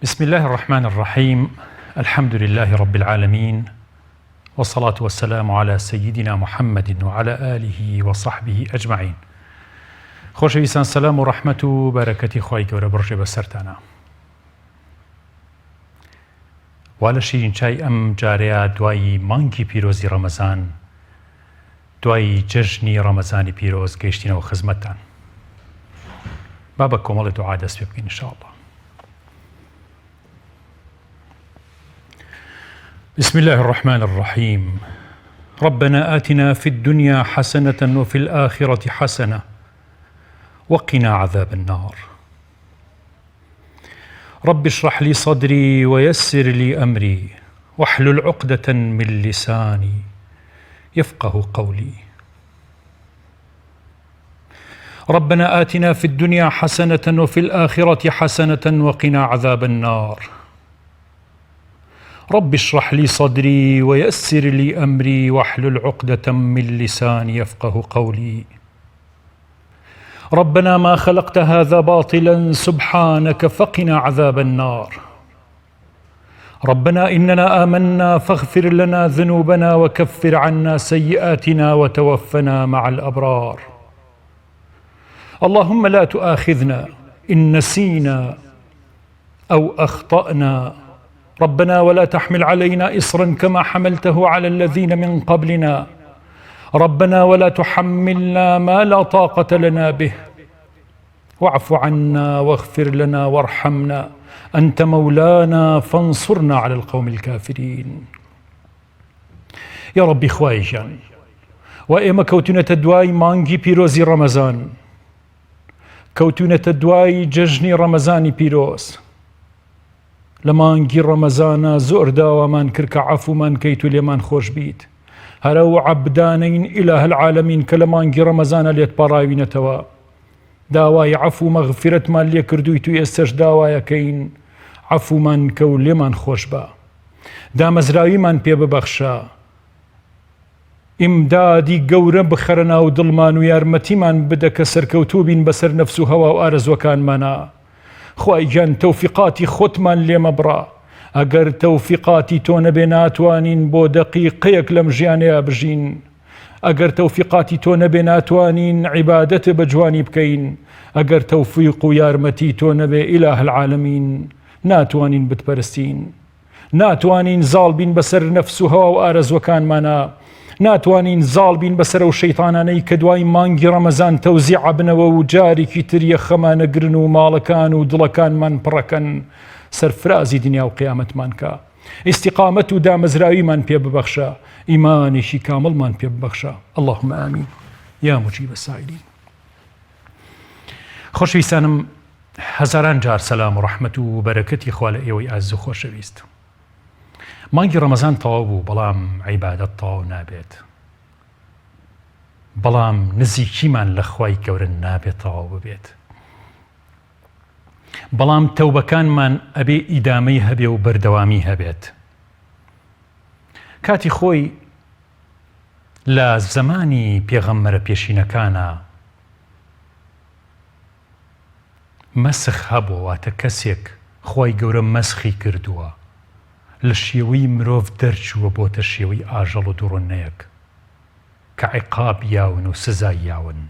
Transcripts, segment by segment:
بسم اللە الرحمن الرحیم الحمد للە رب العالمین والصلاة والسلام علی سیدنا محمد وعلی آله وصحبه اجمعین خۆشەویستان سەلام و ڕەحمەت و بەرەکەتی خوای گەورە بڕژێ بەسەرتانا وا لە شیرین چای ئەم جارەیە دوایی مانگی پیرۆزی ڕەمەزان دوای جەژنی ڕەمەزانی پیرۆز گەیشتینەوە خزمەتتان با بە کۆمەڵی دوعا دەست پێ بکەین ان شاء الله. بسم الله الرحمن الرحيم ربنا آتنا في الدنيا حسنة وفي الآخرة حسنة وقنا عذاب النار رب اشرح لي صدري ويسر لي أمري واحلل عقدة من لساني يفقه قولي ربنا آتنا في الدنيا حسنة وفي الآخرة حسنة وقنا عذاب النار رب اشرح لي صدري ويسر لي أمري واحلل عقدة من لساني يفقه قولي ربنا ما خلقت هذا باطلا سبحانك فقنا عذاب النار ربنا إننا آمنا فاغفر لنا ذنوبنا وكفر عنا سيئاتنا وتوفنا مع الأبرار اللهم لا تؤاخذنا إن نسينا أو أخطأنا ربنا ولا تحمل علينا إصرا كما حملته على الذين من قبلنا ربنا ولا تحملنا ما لا طاقة لنا به واعف عنا واغفر لنا وارحمنا أنت مولانا فانصرنا على القوم الكافرين یا ڕەبی خوایە گیان و ئێمە کەوتونەتە دوای مانگی پیرۆزی ڕەمەزان کەوتونەتە دوای جەژنی ڕەمەزانی پیرۆز لە مانگی ڕەمەزانە زۆر داوامان کرد کە عەفومان کەیت و لێمان خۆش بیت هەرە و عەبدانەین ئیلاه العالمین کە لە مانگی ڕەمەزانە لێت پاڕاوینەتەوە داوای عەفو مەغفرەتمان لێ کردوویت و ئێستەش داوایەکەین عەفومان کە و لێمان خۆش بە دامەزراویمان پێ ببەخشە ئیمدادی گەورە بخەرە ناو دڵمان و یارمەتیمان بدە کە سەرکەوتوو بین بەسەر نەفس و هەوا و ئارەزوەکانمانا خوای گیان تەوفیقاتی خۆتمان لێ مەبڕە ئەگەر تەوفیقاتی تۆ نەبێ ناتوانین بۆ دەقیقەیەک لەم ژیانەیا بژین ئەگەر تەوفیقاتی تۆ نەبێ ناتوانین عیبادەت بە جوانی بکەین ئەگەر تەوفیق و یارمەتی تۆ نەبێ ئیلاه العالمین ناتوانین بتپەرستین ناتوانین زاڵ بین بەسەر نەفس و هەوا و ئارەزوەکانمانا ناتوانین زاڵ بین بەسەر ئەو شەیتانانەی کە دوای مانگی ڕەمەزان تەوزیع ئەبنەوە و جارێکی تر یەخەمانەگرن و ماڵەکان و دڵەکانمان پڕەکەن سەرفرازی دنیا و قیامەتمان کە ئیستیقامەت و دامەزراویمان پێ ببەخشە ئیمانێکی کامڵمان پێ ببەخشە اللهم آمین یا مجیب السائلین خۆشەویستانم هەزاران جار سەلام و ڕەحمەت و بەرەکەتی خوا لە ئێوەی ئازیز و خۆشەویست. مانگی ڕەمەزان تەواو بوو بەڵام عیبادەت تەواو نابێت. بەڵام نزیکیمان لە خوای گەورە نابێت تەواو ببێت. بەڵام تەوبەکانمان ئەبێ ئیدامەی هەبێ و بەردەوامی هەبێت. کاتی خۆی لە زەمانی پێغەمبەرە پێشینەکانە مەسخ هەبووە واتە کەسێک خوای گەورە مەسخی کردووە لە شێوەی مرۆڤ دەرچووە بۆتە شێوەی ئاژەڵ و دڕندەیەک کە عیقاب یاون و سزای یاون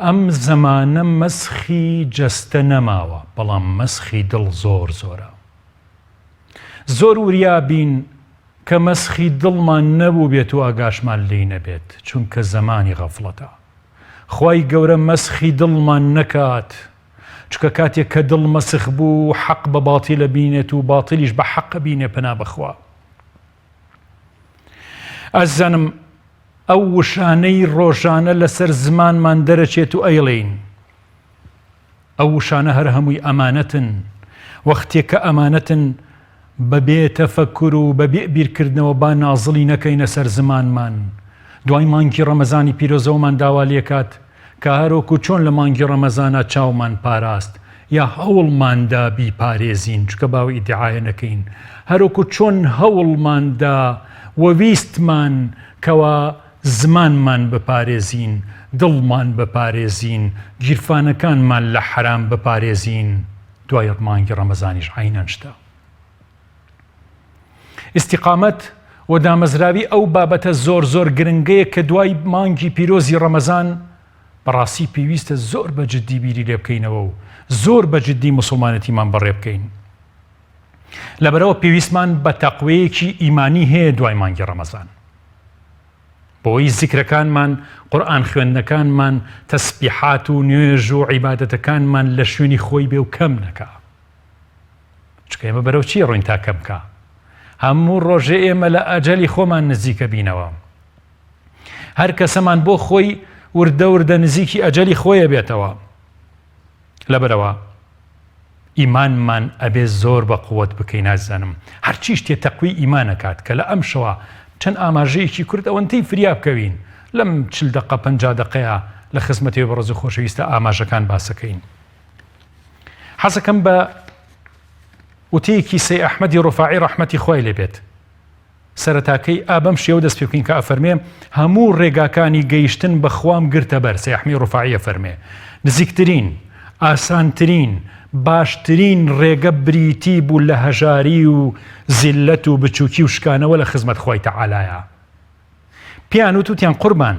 ئەم زەمانە مەسخی جەستە نەماوە بەڵام مەسخی دڵ زۆر زۆرە زۆر وریا بین کە مەسخی دڵمان نەبووبێت و ئاگاشمان لێی نەبێت چونکە زەمانی غەفڵەتە خوای گەورە مەسخی دڵمان نەکات چونکە کاتێک کە دڵ مەسخ بوو حەق بە باتیل ئەبینێت و باتیلیش بە حەق ئەبینێ پەنا بەخوا ئازیزانم ئەو وشانەی ڕۆژانە لەسەر زمانمان دەرەچێت و ئەیڵێین ئەو وشانە هەر هەمووی ئەمانەتن، وەختێ کە ئەمانەتن بە بێ تەفەکور و بە بێ بیرکردنەوە با نازڵی نەکەینە سەر زمانمان. دوای مانگی ڕەمەزانی پیرۆزەوەمان داوا لێکات کە هەروەکو چۆن لە مانگی ڕەمەزانا چاومان پاراست یا هەوڵمان دا بیپارێزین چونکە با ئەو ئیدعایە نەکەین هەروەکو چۆن هەوڵمان دا و ویستمان کەوا زمانمان بپارێزین، دڵمان بپارێزین، گیرفانەکانمان لە حەرام بپارێزین. دوای مانگی ڕەمەزانیش عەینەن شتە. ئیستیقامەت و دامەزراوی ئەو بابەتە زۆر زۆر گرنگەیە کە دوای مانگی پیرۆزی ڕەمەزان بەڕاستی پێویستە زۆر بە جددی بیری لێ بکەینەوە و زۆر بە جددی موسڵمانەتیمان بەڕێ بکەین. لەبەرئەوە پێویستمان بە تەقوەیەکی ئیمانی هەیە دوای مانگی ڕەمەزان. بۆی زیکرەکانمان، قورئان خوێندنەکانمان، تەسبیحات و نوێژ و عیبادەتەکانمان لە شوێنی خۆی بێ و کەم نەکا. چونکە ئێمە بەرەو چی ڕۆین تا کەم کا؟ هەموو ڕۆژێ ئێمە لە ئەجەلی خۆمان نزیکە بینەوە. هەر کەسەمان بۆ خۆی وردە وردە نزیکی ئەجەلی خۆیە بێتەوە. لەبەرئەوە ئیمانمان ئەبێ زۆر بە قوت بکەین ئازیزانم هەرچی شتێ تەقوی ئیمان ئەکات کە لە ئەمشەوە چەند ئاماژەیەکی کورت ئەوەندەی فریا بکەوین لەم چل دەقە پەنجا دەقەیە لە خزمەتی بەڕێز و خۆشەویستە ئاماژەکان باسەکەین حەزەکەم بە وتەیەکی سەی ئەحمەدی ڕفاعی ڕەحمەتی خوای لێ بێت سەرەتاکەی ئا بەم شێوە دەست پێ بکەین کە ئەفەرمێ، هەموو ڕێگاکانی گەیشتن بە خوام گرتە بەر، سەی ئەحمەی ڕوفاعی ئەفەرمێ، نزیکترین، ئاسانترین، باشترین ڕێگە بریتی بوو لە هەژاری و زیللەت و بچووکی و شکانەوە لە خزمەت خوای تەعالایا. پێیان وت وتیان قوربان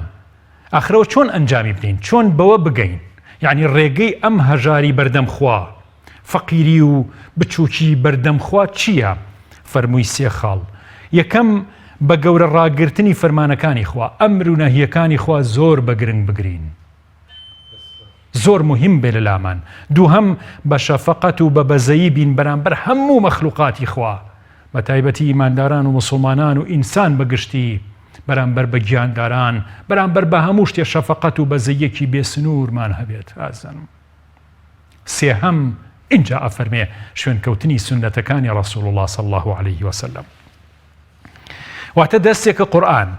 ئاخر ئەوە چۆن ئەنجامی بدەین، چۆن بەوە بگەین، یەعنی ڕێگەی ئەم هەژاری بەردەم خوا، فەقیری و بچووکی بەردەم خوا چییە؟ فەرمووی سێ خاڵ، یەکەم، بە گەورە ڕاگرتنی فەرمانەکانی خوا، ئەمر و نەهیەکانی خوا زۆر بە گرنگ بگرین، زۆر موهیم بێ لە لامان. دووهەم، بە شەفەقەت و بە بەزەیی بین بەرامبەر هەموو مەخلوقاتی خوا، بە تایبەتی ئیمانداران و موسڵمانان و ئینسان بە گشتی، بەرامبەر بە گیانداران، بەرامبەر بە هەموو شتێ شەفەقەت و بەزەییەکی بێ سنوورمان هەبێت. ئازیزانم. سێهەم، ئینجا ئەفەرمێ شوێنکەوتنی سوننەتەکانی ڕەسوڵ اللە صلی اللە علیه وسلم واتە دەستێکە قورئان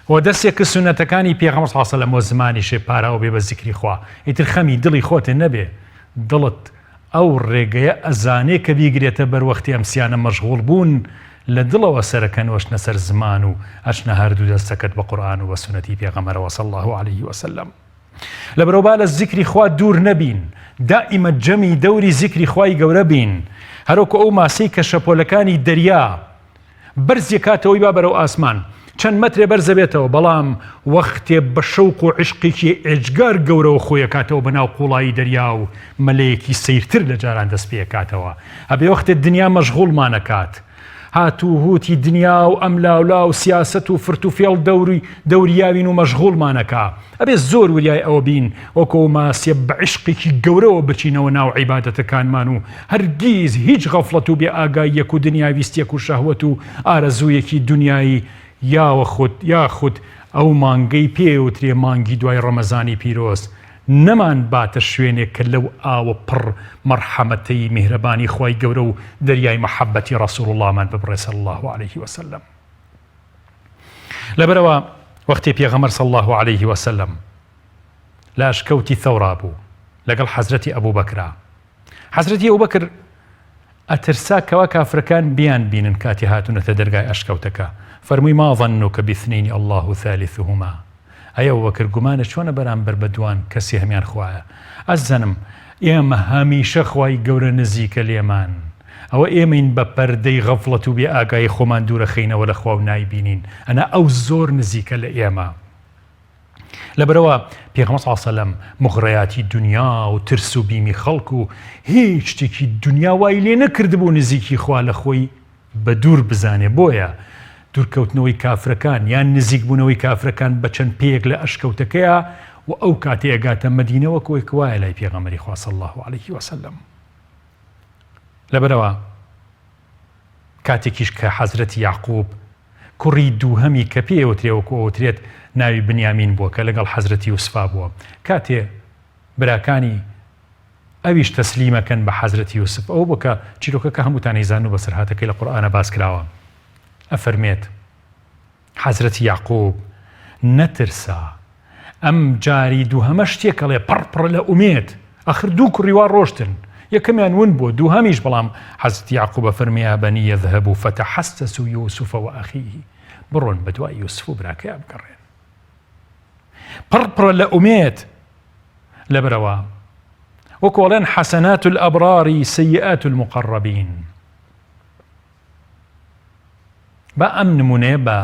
و دەستێکە سوننەتەکانی پێغەمبەر صلی اللە علیه وسلم و زمانیشێ پاراو بێ بە زیکری خوا ئیتر خەمی دڵی خۆت نەبێ دڵت ئەو ڕێگەیە ئەزانێ کە بیگرێتە بەر وەختی ئەم سیانە مەشغوڵ بوون لە دڵەوە سەرەکەن وەشنە سەر زمان و ئەچنە هەردوو دەستەکەت بە قورئان و بە سوننەتی پێغەمبەرەوە صلی اللە علیه وسلم. لەبەرئەوە با لە زیکری خوا دوور نەبین، دائیمە جەمی دەوری زیکری خوای گەورە بین، هەروەکو ئەو ماسیەی کە شەپۆلەکانی دەریا بەرزیەکاتەوەی با بەرەو ئاسمان چەند مەترێ بەرزەبێتەوە، بەڵام وەختێ بە شەوق و عیشقێکی ئێجگار گەورەوە خۆیەکاتەوە بە ناو قوڵایی دەریا و مەلەیەکی سەیرتر لە جاران دەست پێکاتەوە، ئەبێ وەختێ دنیا مەشغوڵمانەکات. هات و هوتی دنیا و ئەملاولا و سیاسەت و فرت و فێڵ دەوری دەوری یاوین و مەشغوڵمان ئەکا. ئەبێ زۆر وریای ئەوە بین وەکو ئەو ماسیە بە عیشقێکی گەورەوە بچینەوە ناو عیبادەتەکانمان و هەرگیز هیچ غەفڵەت و بێ ئاگاییەک و دنیاویستیەک و شەهوەت و ئارەزوویەکی دنیایی یاوەخود یاخود ئەو مانگەی پێ ئەوترێ مانگی دوای ڕەمەزانی پیرۆز نەمان باتە شوێنێک کە لەو ئاوە پڕ مەڕحەمەتەی میهرەبانی خوای گەورە و دەریای مەحەبەتی ڕەسوڵ اللەمان ببڕێ صلی اللە علیه وسلم. لەبەرئەوە وەختێ پێغەمبەر صلی اللە علیه وسلم لە ئەشکەوتی ثەورا بوو لەگەڵ حەزرەتی ئەبوبەکرا، حەزرەتی ئەبوبەکر ئەترسا کەوا کافرەکان بیان بینن کاتی هاتونەتە دەرگای ئەشکەوتەکە، فەرمووی ما ظنک باثنین اللە ثالثهما، ئەی ئەبوبەکر گومانت چۆنە بەرامبەر بە دوان کە سێهەمیان خوایە؟ ئەززەنم ئێمە هەمیشە خوای گەورە نزیکە لێمان، ئەوە ئێمەین بە پەردەی غەفڵەت و بێ ئاگایی خۆمان دوورەخەینەوە لە خوا و نایبینین، ئەنا ئەو زۆر نزیکە لە ئێمە. لەبەرئەوە پێغەمبەر صلی اللە علیە وسلم مغرەیاتی دونیا و ترس و بیمی خەڵک و هیچ شتێکی دونیا وای لێ نەکردبوو نزیکی خوا لە خۆی بە دوور بزانێ بۆیە دوورکەوتنەوەی کافرەکان یان نزیک بوونەوەی کافرەکان بە چەند پێیەک لە ئەشکەوتەکەیا و ئەو کاتەی ئەگاتە مەدینە وەک ئەوەی کە وایە لای پێغەمبەری خوا صلی اللە علیه وسلم لەبەرئەوە کاتێکیش کە حەزرەتی یەعقوب کوڕی دووهەمی کە پێی ئەوترێ وەکو ئەوترێت ناوی بنیامین بووە کە لەگەڵ حەزرەتی یوسفا بووە کاتێ براکانی ئەویش تەسلیمەکەن بە حەزرەتی یوسف ئەوە بوو کە چیرۆکەکە هەمووتان ئەیزانن و بەسەرهاتەکەی لە قورئانا باس کراوە ئەفەرمێت حەزرەتی یەعقوب نەترسا ئەم جاری دووهەمە شتێک ئەڵێ پڕ پڕە لە ئومێد ئەخر دوو کوڕی وا ڕۆشتن یەکەمیان ون بووە دووهەمیش بەڵام حەزرەتی یەعقوب ئەفەرمێ یا بەنی اذهبوا فتحسسوا یوسف وأخیه بڕۆن بەدوای یوسف و براکەیا بگەڕێن پڕ پڕە لە ئومێد لەبەرئەوە. وەکو ئەڵێن حەسەنات الأبرار سیئات المقربین. با ئەم نمونەیە بە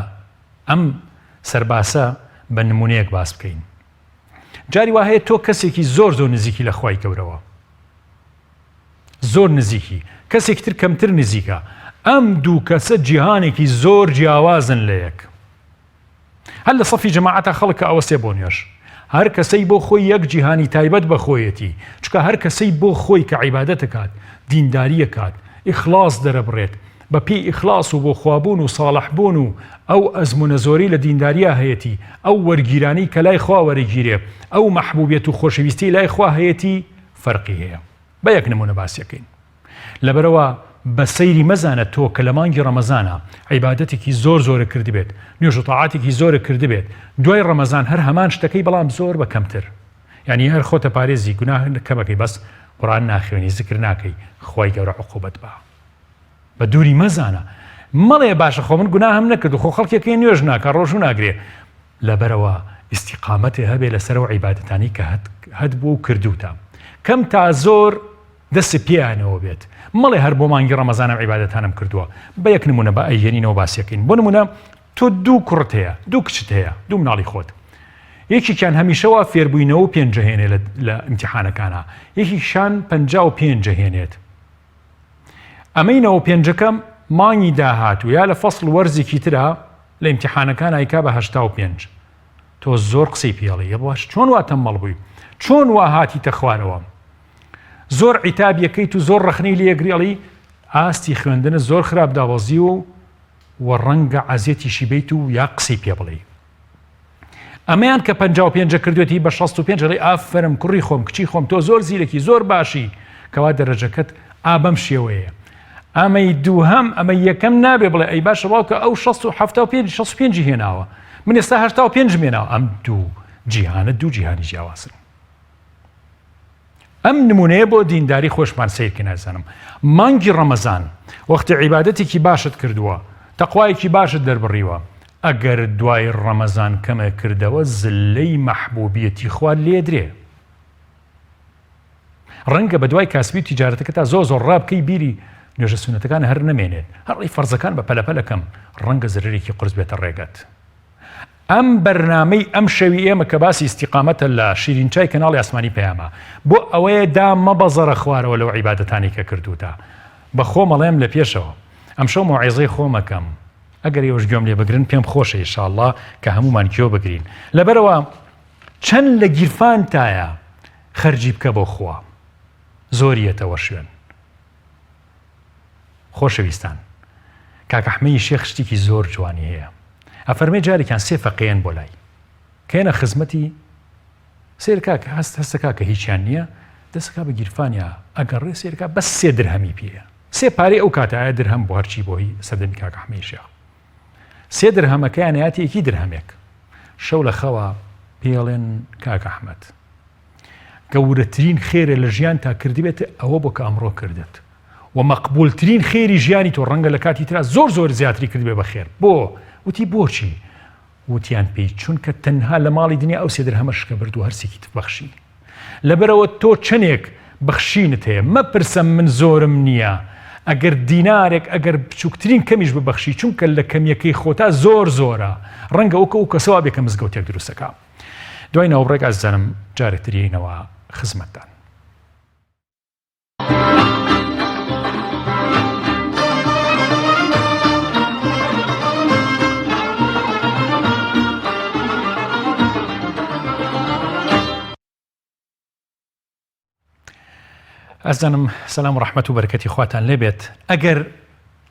ئەم سەرباسە بە نمونەیەک باس بکەین. جاری وا هەیە تۆ کەسێکی زۆر زۆر نزیکی لە خوای گەورەوە زۆر نزیکی کەسێکی تر کەمتر نزیکە ئەم دوو کەسە جیهانێکی زۆر جیاوازن لە یەک هەر لە سەفی جەماعەتە خەڵک کە ئەوەستێ بۆ نوێژ هەر کەسەی بۆ خۆی یەک جیهانی تایبەت بە خۆیەتی چکە هەر کەسەی بۆ خۆی کە عیبادەتەکات دینداریەکات ئیخلاص دەرەبڕێت بە پێی ئیخلاص و بۆ خوابوون و ساڵح بوون و ئەو ئەزموونە زۆری لە دینداریا هەیەتی ئەو وەرگیرانی کە لای خوا وەرەگیرێ ئەو مەحبوبیەت و خۆشەویستی لای خوا هەیەتی فەرقی هەیە بە یەک نمونە باسیەکەین لەبەرئەوە بە سەیری مەزانە تۆ کە لە مانگی ڕەمەزانا عیبادەتێکی زۆر زۆرت کردبێت، نوێژ و تاعاتێکی زۆرت کردبێت، دوای ڕەمەزان هەر هەمان شتەکەی بەڵام زۆر بە کەمتر. یانی هەر خۆتە پارێزی گوناه کەمەکەی بەس قورئان ناخوێنی زکر ناکەی خوای گەورە عقوبەت با. بە دووری مەزانە. مەڵێ باشە خۆ من گوناهم نەکرد خۆ خەڵکێک هەیە نوێژ ناکا ڕۆژوو ناگرێ. لەبەرئەوە ئیستیقامەتێ هەبێ لەسەر ئەو عیبادەتانەی کە هەت هەتبووە و کردووتە. کەم تا زۆر دەستت پێیانەوە بێت مەڵێ هەر بۆ مانگی ڕەمەزان ئەم عیبادەتانەم کردووە بە یەک نمونە بە ئەیهێنینەوە باسیەکەین بۆ نمونە تۆ دوو کوڕت هەیە دوو کچت هەیە دوو مناڵی خۆت یەکێکیان هەمیشە وا فێربووینەوە و پێنجەهێنێ لە ئیمتیحانەکانە یەکێکیشان 55 هێنێت ئەمەی نەوە پێنجەکەم مانگی داهاتوو یا لە فەسڵ وەرزێکی ترا لە ئیمتیحانەکان ئایکا بە 85 تۆ زۆر قسەی پێڵی یە باش چۆن وا تەمەڵ بووی چۆن وا هاتیتە خوارەوە زۆر عیتاب یەکەیت و زۆر ڕەخنەی لێگری ئەڵی ئاستی خوێندنە زۆر خراپ دابەزیوە و و ڕەنگە عەزیەتیشی بیت و یا قسەی پێ بڵێی ئەمەیان کە 55 کردوێتی بە 65 ئەڵێ ئافەرم کوڕی خۆم کچی خۆم تۆ زۆر زیرەکی زۆر باشی کەوا دەرەجەکەت ئا بەم شێوەیە ئەمەی دووهەم ئەمە یەکەم نابێ بڵێ ئەی باشە باوکە ئەو 65 65 هێناوە من ئێستا 85 مێناوە ئەم دوو جیهانە دوو جیهانی جیاوازن ئەم نمونەیە بۆ دینداری خۆشمان سەیرکەین ئازیزانم مانگی ڕەمەزان وەختی عیبادەتێکی باشت کردووە تەقوایەکی باشت دەربڕیوە ئەگەر دوای ڕەمەزان کەمێ کردەوە زلەی مەحبوبیەتی خوا لێدرێ ڕەنگە بە دوای کاسبی و تیجارەتەکە تا زۆر زۆر ڕابکەی بیری نوێژە سونەتەکان هەر نەمێنێت هەر فەرزەکان بە پەلەپەلەکەم ڕەنگە زەرەرێکی قورس بێتە ڕێگەت ئەم بەرنامەی ئەم شەوی ئێمە کە باسی ئیستیقامەتە لە شیرین چای کەناڵی ئاسمانی پەیامە بۆ ئەوەیە دا مەبەزەرە خوارەوە لەو عیبادەتانەی کە کردووتە بە خۆم ئەڵێم لە پێشەوە ئەمشەو مەوعیزەی خۆم ئەکەم ئەگەر ئێوەش گوێم لێ بگرن پێم خۆشە ئیشاڵڵا کە هەموومان گوێ بگرین لەبەرەوە چەند لە گیرفانتایە خەرجی بکە بۆ خوا زۆریەتەوە شوێن خۆشەویستان کاک ئەحمەی شێخ شتێکی زۆر جوانی هەیە ئەفەرمێ جارێکیان سێ فەقێن بۆ لای کەێنە خزمەتی سێر کاک هەست هەستەکە کە هیچیان نییە دەسەکە بە گیرفانیا ئەگەڕێ سێرکە بەس سێ درهەمی پێیە سێ پارەی ئەو کاتایە درهەم بۆ هەرچی بۆ هی سەردەمی کاک ئەحمەی شێخ سێ درهەمەکەیان یاتی یەکی درهەمێک شەو لە خەوا پێڵێن کاک ئەحمەد گەورەترین خێرە لە ژیانتا کردبێت ئەوە بۆ کە ئەمڕۆ کردت و مەقبولترین خێری ژیانی تۆ ڕەنگە لە کاتی ترا زۆر زۆر زیاتری کردبێ بە خێر بۆ وتی بۆچی وتیان پێی چونکە تەنها لە ماڵی دنیا ئەو سێ درهەمە شکە برد و هەرسێکی بەخشی لەبەرەوە تۆ چەندێک بەخشینت هەیە مەپرسە من زۆرم نییە ئەگەر دینارێک ئەگەر بچووکترین کەمیش ببەخشی چونکە لە کەمیەکەی خۆتا زۆر زۆرە ڕەنگە ئەو کە ئەو کەسەوە بێ کە مزگەوتێک دروستەکە دوای ناوبڕێک ئازیزانم جارێک تر یەینەوە خزمەتتان. ئەزانم سەلام و ڕەحمەت و بەرەکەتی خواتان لێبێت ئەگەر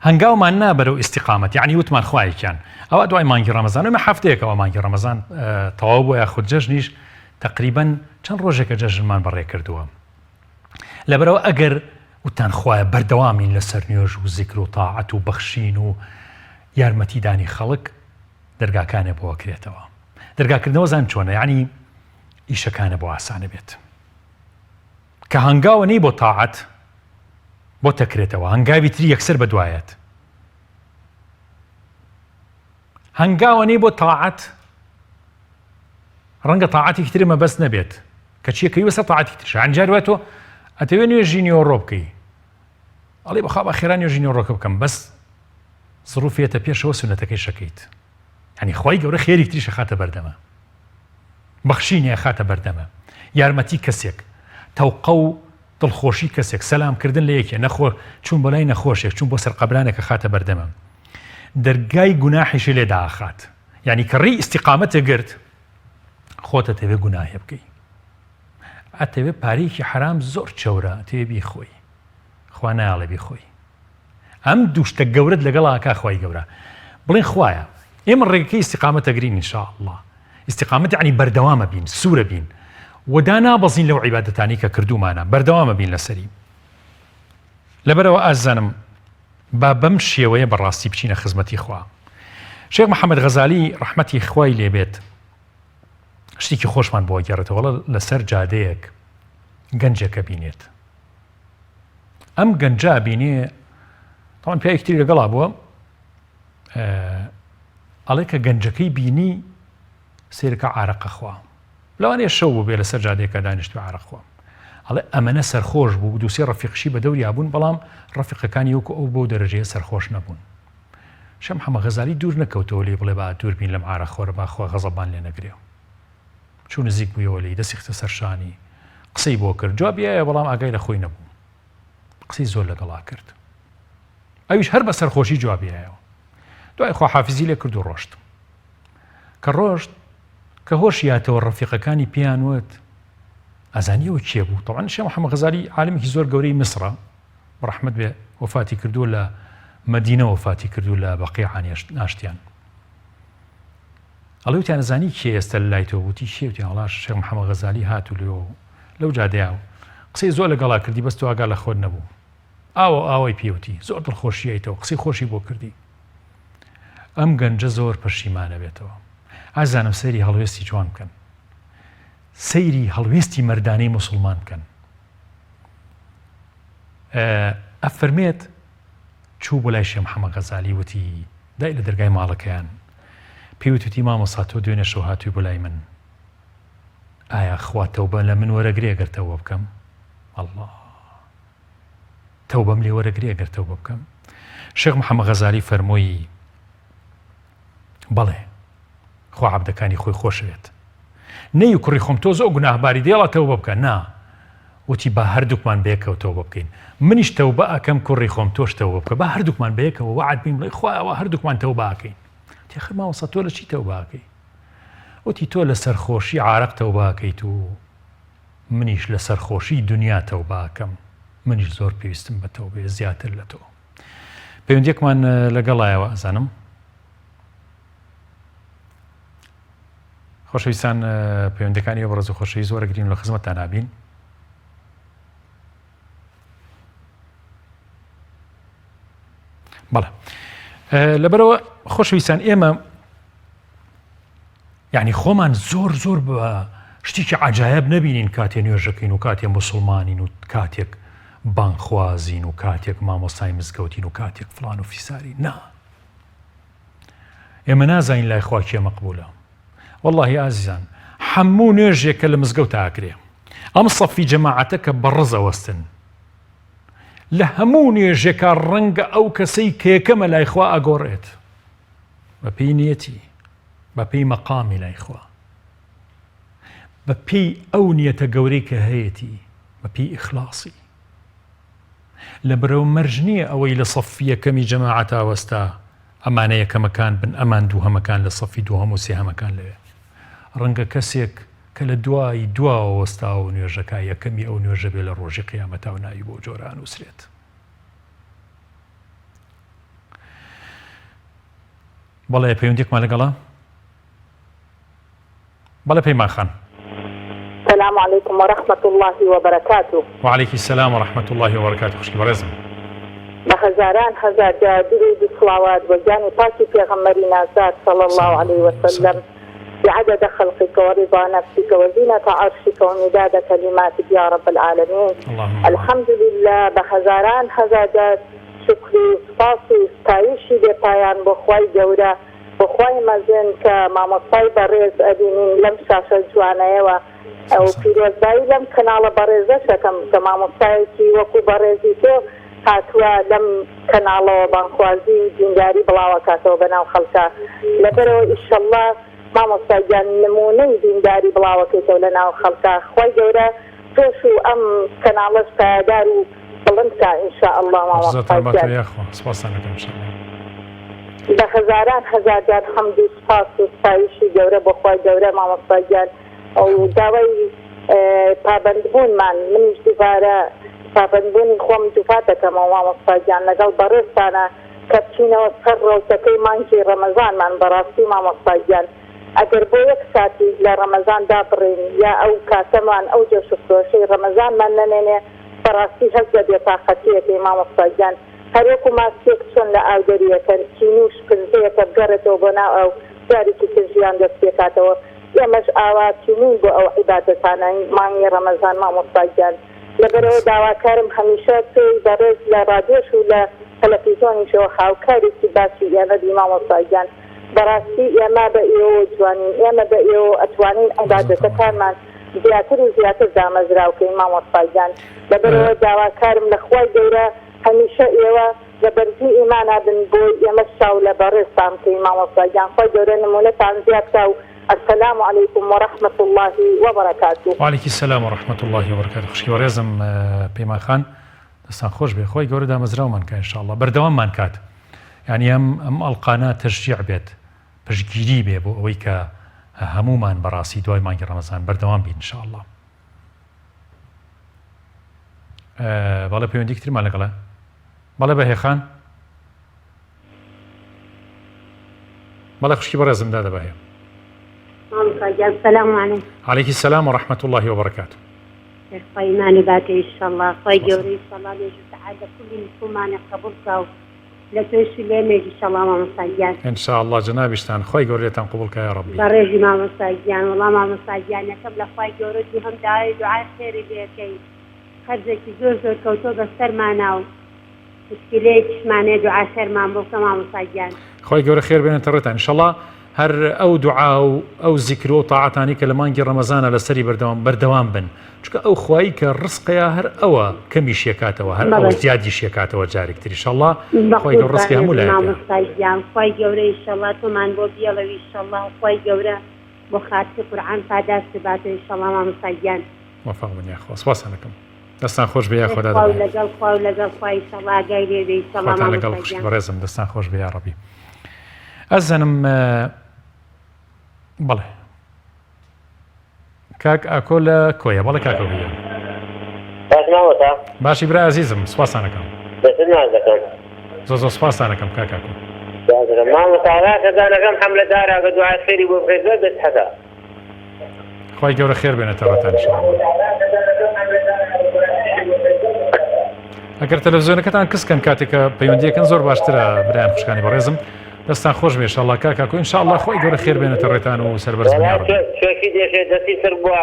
هەنگاومان نا بەرەو ئیستیقامەت یعنی وتمان خوایەکیان ئەوە دوای مانگی ڕەمەزان ئێمە هەفتەیەکەوە مانگی ڕەمەزان تەواو بۆ یاخود جەژنیش تقریبا چەند ڕۆژێکە جەژنمان بەڕێ کردووە لەبەرەوە ئەگەر وتان خوایە بەردەوامین لەسەر نوێژ و زیکر و تاعەت و بەخشین و یارمەتیدانی خەڵک دەرگاکانێ بۆ کرێتەوە دەرگاکردنەوە زان چۆنە یعنی ئیشەکانە بۆ ئاسانە بێت کە هەنگاوە نەی بۆ تاعەت بۆ تەکرێتەوە هەنگاوی تری یەکسەر بەدوایەت هەنگاوە نەی بۆ تاعەت ڕەنگە تاعەتێکی تر مەبەست نەبێت کە چیەکەی وەسە تاعەتی ترش ئەنجار وای تۆ. ئەتەوێ نوێژی نیوەڕۆ بکەی ئەڵێ بەخوا با خێرا نوێژی نیوەڕۆکە بکەم بەس زڕوفێتە پێشەوە سونەتەکەی شەکەیت یعنی خوای گەورە خێری تریش خاتە بەردەمە بەخشینێ خاتە بەردەمە یارمەتی کەسێک تەوقە و دڵخۆشی کەسێک سەلام کردن لە یەکێ نەخۆ چوون بۆ لای نەخۆشێک چوون بۆ سەر قەبرانێکە خاتە بەردەمە دەرگای گوناحیشی لێ داخات یعنی کە ڕێی ئیستیقامەتە گرت خۆتە تەوێ گوناهێ بکەی ئەتەوێ پارەیەکی حەرام زۆر چەورە ئەتەوێ بیخۆی خوا نایەڵێ بیخۆی ئەم دوو شتە گەورەت لەگەڵ ئاکا خوای گەورە بڵێن خوایە ئێمە ڕێگەکەی ئیستیقامەت ئەگرین ان شاء الله ئیستیقامەت یعنی بەردەوامە بین سوورە بین و دانابەزین لەو عیبادەتانی کە کردومانە بەردەوامە بین لەسەری لەبەرەوە ئازانم با بەم شێوەیە بەڕاستی بچینە خزمەتی خوا شێخ محەممەد غەزالی ڕەحمەتی خوای لێبێت شتێکی خۆشمان بۆ گێڕێتەوە لەسەر جادەیەک گەنجێکە بینێت ئەم گەنجە بینێ تاوان پیاوێکی تری لەگەڵا بووە ئەڵێ کە گەنجەکەی بینی سێرەکە عارەقە خوا لەوانەیە شەو بوو بێ لەسەر جادەیەکە دانیشت و عارەق خوا ئەڵێ ئەمەنە سەرخۆش بوو دووسێ ڕەفیقشی بە دەوریا بوون بەڵام ڕەفیقەکانی وەکو ئەو بەو دەرەجەیە سەرخۆش نەبوون شێخ محەممەد غەزالی دوور نەکەوتەوە لێی بڵێ با دوور بین لەم عارەقخۆرە با خوا غەزەبمان لێ نەگرێ چوو نزیک بوویەوە لێی، دەستی خستە سەر شانی، قسەی بۆ کرد، جوابی یایەوە بەڵام ئاگای لە خۆی نەبوو. قسەی زۆر لەگەڵا کرد. ئەویش هەر بە سەرخۆشی جوابی یایەوە. دوای خواحافیزی لێ کرد و ڕۆشت. کە ڕۆشت، کە هۆشی هاتەوە ڕەفیقەکانی پێیان وت، ئەزانی ئەوە کێ بوو؟ تەبعەن شێخ محەممەد غەزالی عالمێکی زۆر گەورەی میسرە، ڕەحمەت بێ وەفاتی کردووە لە مەدینە وەفاتی کردوو لە بەقیعە ناشتیان. ئەڵێ وتیان ئەزانی کێ ئێستا لە لای تۆ وتی کێ وتیان وەڵا شێخ محەممەد غەزالی هات و لێ لەو جادەیا و قسەی زۆر لەگەڵا کردی بەس تۆ ئاگا لە خۆت نەبوو ئاوە ئاوای پێوتی زۆر دڵخۆشیایتەوە قسەی خۆشی بۆ کردی ئەم گەنجە زۆر پەشیمانە بێتەوە ئازانم سەیری هەڵوێستی جوان بکەن سەیری هەڵوێستی مەردانەی مسلمان بکەن ئەفەرمێت چوو بۆ لای شێ محەممەد غەزالی وتی دای لە دەرگای ماڵەکەیان پێی وت وتی مامۆستا تۆ دوێنێ شەو هاتووی بۆ لای من ئایا خوا تەوبە لە من وەرەگرێ گەر تەوبە بکەم ئەڵڵا تەوبەم لێ وەرەگرێ گەر تەوبە بکەم شێخ محەممەد غەزالی فەرمووی بەڵێ خوا عەبدەکانی خۆی خۆشەوێت نەی کوڕی خۆم تۆ زۆر گوناهباری دێڵە تەوبە بکە نا وتی با هەردووکمان بەیەکەوە تەوبە بکەین منیش تەوبە ئەکەم کوڕی خۆم تۆش تەوبە بکە با هەردووکمان بەیەکەوە وەعد بین بڵێ خوا ئەوە هەردووکمان تەوبە ئەکەین تێخر مامۆستا تۆ لە چی تەوبە ئەکەی وتی تۆ لە سەرخۆشی عارەق تەوبە ئەکەیت و منیش لە سەرخۆشی دنیا تەوبە ئەکەم منیش زۆر پێویستم بە تەوبەیە زیاتر لە تۆ پەیوەندیەکمان لەگەڵایەوە ئەزانم خۆشەویستان پەیوەندەکانی ئێوە بەڕێز و خۆشەویست وەرەگرین و لە خزمەتتان ئابین. بەڵێ لەبەرەوە خۆشەویستان ئێمە یعنی خۆمان زۆر زۆر بە شتێکی عجایب نەبینین کاتێ نوێژەکەین و کاتێ مسلمانین و کاتێک بانخوازین و کاتێک مامۆستای مزگەوتین و کاتێک فلان و فیساری نا ئێمە نازانین لای خوا کێ مەقبولە وەڵاهی ئازیزان حەموو نوێژێک کە لە مزگەوتا ئەکرێ ئەم سەفی جەماعەتە کە بەڕز ئەوەستن لە هەموو نوێژێکا ڕەنگە ئەو کەسەی کە یەکەمە لای خوا ئەگۆڕێت بە پێی نیەتی بە پێی مەقامی لای خوا بە پێی ئەو نیەتە گەورەی کە هەیەتی بە پێی ئیخلاصی لەبەرئەوە مەرج نییە ئەوەی لە سەفی یەکەمی جەماعەتا وەستا ئەمانە یەکەمەکان بن ئەمان دووهەمەکان لە سەفی دووهەم و سێهەمەکان لەوێ ڕەنگە کەسێک کە لە دوای دواوە وەستاوە و نوێژەکە یەکەمی ئەو نوێژە بێ لە ڕۆژی قیامەتا و ناوی بەو جۆرە ئەنووسرێت. بەڵێ پەیوەندیەکمان لەگەڵە؟ بەڵێ پەیمان خان. سلام علیکم و رحمە اللە و بەرەکاتو. وعلیکی سلام و رحمە اللە و بەرەکاتو خوشکی بەڕێزم. بە هەزاران هەزار جار دروود و سڵاوات بۆ گیانی پاکی پێغەمبەری نازدار صلی اللە علیه وسلم بعدد خلقک و رضا نفسک و زینە عرشک و مداد کلماتک یا رب العالمین الحمدللە بە هەزاران هەزار جار شوکر و سوپاس و ستایشی بێ پایان بۆ خوای گەورە بۆ خوای مەزن کە مامۆستای بەڕێز ئەبینین لەم شاشە جوانەیەوە. و پیرۆزبایی لەم کەناڵە بەڕێزەش ئەکەم کە مامۆستایەکی وەکو بەڕێزی تۆ هاتووە لەم کەناڵەوە بانگخوازی و دینداری بڵاوەکاتەوە بەناو خەڵکا لەبەرئەوە ئیشەڵا مامۆستا گیان نمونەی دینداری بڵاوەکەیتەوە لەناو خەڵکا خوای گەورە تۆش و ئەم کەناڵەش پایەدار و بڵند کا ان شاء اللە مامۆستا ڕزاتان باتەوە گیان. یاخوا سوپاستان ئەکەم ان شاء اللە. بە هەزاران هەزار جار حەمد و سوپاس و ستایشی گەورە بۆ خوای گەورە مامۆستا گیان و داوای پابەندبوونمان منیش دووبارە پابەندبوونی خۆم دووپات دەکەمەوە مامۆستا گیان لەگەڵ بەڕێزتانە کە بچینەوە سەر ڕەوتەکەی مانگی ڕەمەزانمان بەڕاستی مامۆستا گیان ئەگەر بۆ یەک ساتیش لە ڕەمەزان دابڕین یا ئەو کاتەمان ئەو جۆش و خرۆشەی ڕەمەزانمان نەمێنێ بەڕاستی هەست بە بێتاقەتیەکەی مامۆستا گیان هەروەکو ماسیەک چۆن لە ئاو دەریەکەن تینوو و شپرزەیەکە بگەڕێتەوە بۆ ناو ئاو جارێکی تر ژیان دەست پێکاتەوە ئێمەش ئاوا تینووین بۆ ئەو عیبادەتانەی مانگی ڕەمەزان مامۆستا گیان لەبەرئەوە داواکارم هەمیشە تۆی بەڕێز لە ڕادیۆش و لە تەلەفیزۆنیشەوە هاوکارێکی باشی ئێمە بی مامۆستا گیان بەڕاستی ئێمە بە ئێوەوە جوانین ئێمە بە ئێوەوە ئەتوانین عیبادەتەکانمان زیاتر و زیاتر دامەزراو کەین مامۆستا گیان لەبەرئەوە داواکارم لە خوای گەورە هەمیشە ئێوە لە بەرزی ئیمانا بن بۆی ئێمەش چاو لە بەڕێزتان بکەین مامۆستا گیان خوای گەورە نمونەتان زیاد کا و السلام علیکم ورحمە اللە وبرکاته. وعلیکی السلام ورحمە اللە وبرکاته خوشکی بەڕێزم پەیمان خان دەستان خۆش بێ خوای گەورە دامەزراومان کا ان شاء اللە بەردەواممان کات یانی ئەم ئەم ئەڵقانە تەشجیع بێت پشتگیری بێ بۆ ئەوەی کە هەموومان بەڕاستی دوای مانگی ڕەمەزان بەردەوام بین ان شاء اللە بەڵێ پەیوەندیکی ترمان لەگەڵە بەڵێ بەهێ خان بەڵێ خوشکی بەڕێزم دادە بەهێ علیکی سلام و رحمة الله وبرکاته خوای باتێ ئیشەڵا خوای گەورە ئیشەڵا نوێژ و تەعات لە کولی مسوڵمانێ قبوڵ کا و لە تۆش و لێمێش ئیشەڵا مامۆستا گیان. ان شاء اللە جەنابیشتان خوای گەورە لێتان قبوڵ کا یاڕەبی. بەڕێزی مامۆستا گیان وەڵا مامۆستا گیان یەکەم لە خوای گەورە دووهەم داوای دوعای خێری لێکەی قەرزێکی زۆر زۆر کەوتوە بەسەرمانا و مشکیلەیەکیشمان هەیە دوعای خێرمان بۆ بکە مامۆستا گیان. خوای گەورە خێر بێنێتە ڕێتان ان شاء اللە هەر ئەو دوعا و ئەو زیکر و تاعەتانەی کە لە مانگی ڕەمەزانە لەسەری بەردەوام بەردەوام بن چونکە ئەو خوایی کە ڕزقەیە هەر ئەوە کەمیشیەکاتەوە هەر ئەوە زیادیشیەکاتەوە جارێک تر ئیشەڵا خوای گەورە ڕزقی هەموو لایەکە. مامۆستا گیان خوای گەورە ئیشەڵا تۆمان بۆ بیەڵێ و ئیشەڵا خوای گەورە بۆ خاتری قورعان پاداشتت باتەوە ئیشەڵا مامۆستا گیان. موفق بن یاخوا سوپاستان ئەکەم دەستان خۆش بێ یاخوا دادە خواو لەگەڵ خواو لەگەڵ خوا ئیشەڵا ئاگای لێ بێ ئیشەڵا خواتان لەگەڵ مامۆستا خوشکی گیان. بەڕێزم دەستان خۆش بێ یاڕەبی ئەزانم بەڵێ کاک ئاکۆ لە کۆیە بەڵێ کاک ئاکۆ گیان. باش مامۆستا. باشی برای ئازیزم سوپاستان ئەکەم. دەستت ماچ دەکەم. زۆر زۆر سوپاستان ئەکەم کاک ئاکۆ. سوپاس دەکەم مامۆستا وەڵا خێزانەکەم حەملە دارە ئەگەر دوعای خێری بۆ بکەی زۆر دەستحەتە. خوای گەورە خێر بێنێتە ڕێتان ان شاء الله. ئەگەر تەلەڤزیۆنەکەتان کز کەن کاتێک کە پەیوەندیەکەن زۆر باشترە برایان خوشکانی بەڕێزم دەستان خۆش بێ ئینشاڵڵا کاک ئاکۆ ئینشاڵڵا خوای گەورە خێر بێنێتە ڕێتان و سەربەرز بن یاڕەبی. چۆکی دێشێ دەستی سڕ بووە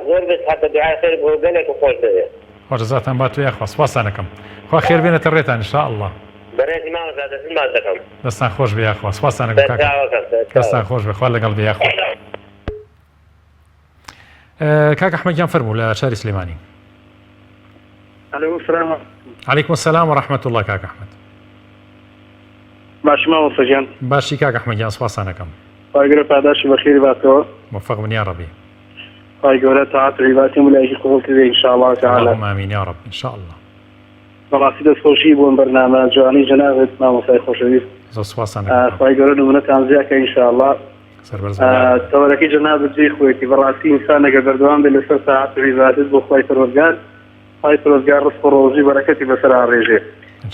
زۆر بێت حەتە دوعای خێر بۆ گەلێک خۆش دەوێ. خوا جەزاتان باتۆ یاخوا سوپاستان ئەکەم خوا خێر بێنێتە ڕێتان ان شاء اللە. بەڕێزی مامۆستا دەستت ماچ دەکەم. دەستان خۆش بێ یاخوا سوپاستان ئەکەم کاکە سەرچاوەکەم سەرچاوە. دەستان خۆش بێ خوا لەگەڵ بێ یاخوا. کاک ئەحمەد گیان فەرموو لە شاری سلێمانی. ئەلو سلام علیکم السلام و رحمة الله کاک ئەحمەد. باشی مامۆستا گیان. باشی کاک ئەحمەد گیان سوپاستان ئەکەم. خوای گەورە پاداشتی بەخێری باتەوە. موفق بن یا ربی. خوای گەورە تاعەت و عیبادەتی هەموو لایەکی قبوڵ کردێ ان شاء الله تعالی. اللهم آمین یا رب ان شاء الله. بەڕاستی دەستخۆشی بۆ ئەم بەرنامە جوانەی جەنابت مامۆستای خۆشەویست. زۆر سوپاستان ئەکەم. خوای گەورە نمونەتان زیاد کە ان شاء الله. سەربەرز بن یا رب. تەوەرەکەی جەنابت جێی خۆیەتی بەڕاستی ئینسان ئەگەر بەردەوام بێت لەسەر تاعەت و عیبادەت بۆ خوای پەروەردگار خوای پەروەردگار ڕزق و ڕۆزی و بەرەکەتی بەسەرا ڕێژێ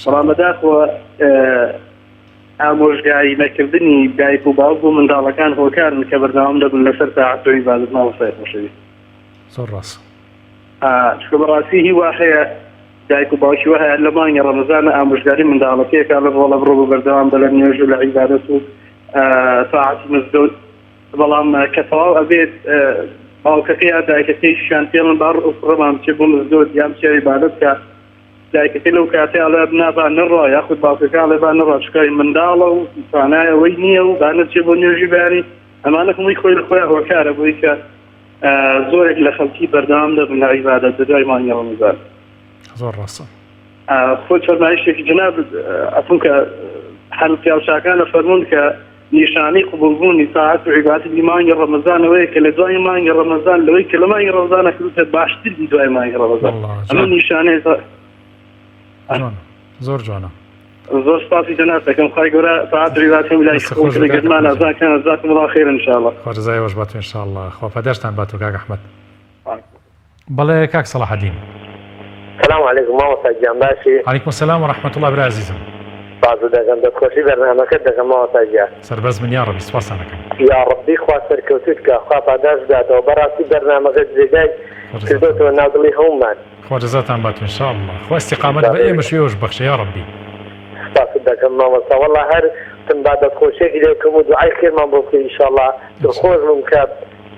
بەڵام بەداخەوە ئامۆژگاری نەکردنی دایک و باوک بۆ منداڵەکان هۆکارن کە بەردەوام دەبن لەسەر تاعەت و عیبادەت مامۆستای خۆشەویست. زۆر ڕاست. چونکە بەڕاستی هی وا هەیە دایک و باوکی وا هەیە لە مانگی ڕەمەزانە ئامۆژگاری منداڵەکەی ئەکا لە ڕۆڵە بڕۆ بە بەردەوام بە لە نوێژ و لە عیبادەت و تاعەت و مزگەوت بەڵام کە تەواو ئەبێت باوکەکەی یا دایکەکەیشیان پێڵن با ڕۆمان بچێ بۆ مزگەوت یان بچێ عیبادەت بکا دایکەکەی لەو کاتەی ئەڵێ نا با نەڕوا یاخود باوکەکە ئەڵێ با نەڕوا چونکە منداڵە و توانای ئەوەی نییە و با نەچێ بۆ نوێژی بەیانی ئەمانە هەمووی خۆی لە خۆیان هۆکارە بۆی کە. زۆرێک لە خەڵکی بەردەوام دەبن لە عیبادەت لە دوای مانگی ڕەمەزان. زۆر ڕاستە. خۆت فەرمایشتێکی جەنابت ئەفون کە هەر پیاوچاکان ئەفەرموون کە نیشانەی قبوڵبوونی تاعەت و عیبادەتی مانگی ڕەمەزان ئەوەیە کە لە دوای مانگی ڕەمەزان لەوەی کە لە مانگی ڕەمەزانە کردووتە باشتر بی دوای مانگی ڕەمەزان ئەمە نیشانەیە زۆر جوانە. زۆر سپاسی جەنابت دەکەم خوای گەورە تاعەت و عیبادەت هەموو لایەکی قبوڵ کردە گەرمان ئازان کەن جزاکم الله خيرا ان شاء الله. خوا جزای ئێوەش باتۆ ان شاء الله خوا پاداشتان باتۆ کاک ئەحمەد. بەڵێ کاک سەڵاحەدین. سلام علیکم مامۆستا گیان باشی؟ علیکم السلام و رحمة اللە برای ئازیزم. سپاست دەکەم دەستخۆشی بەرنامەکەت دەکەم مامۆستا گیان. سەربەرز بن یاڕەبی سپاستان ئەکەم. یاڕەبی خوا سەرکەوتوت کا خوا پاداشت بداتەوە بەڕاستی بەرنامەکەت جێگای کردۆتەوە ناو دڵی هەموومان. خوا جەزاتان بات ان شاء اللە خوا ئیستیقامەت بە ئێمەش و ئێوەش ببەخشێ یاڕەبی. سپاست دەکەم مامۆستا وەڵا هەر وتم با دەستخۆشیەکی لێ بکەم و دوعای خێرمان بۆ بکەی ئیشاڵا دڵخۆش بووم کە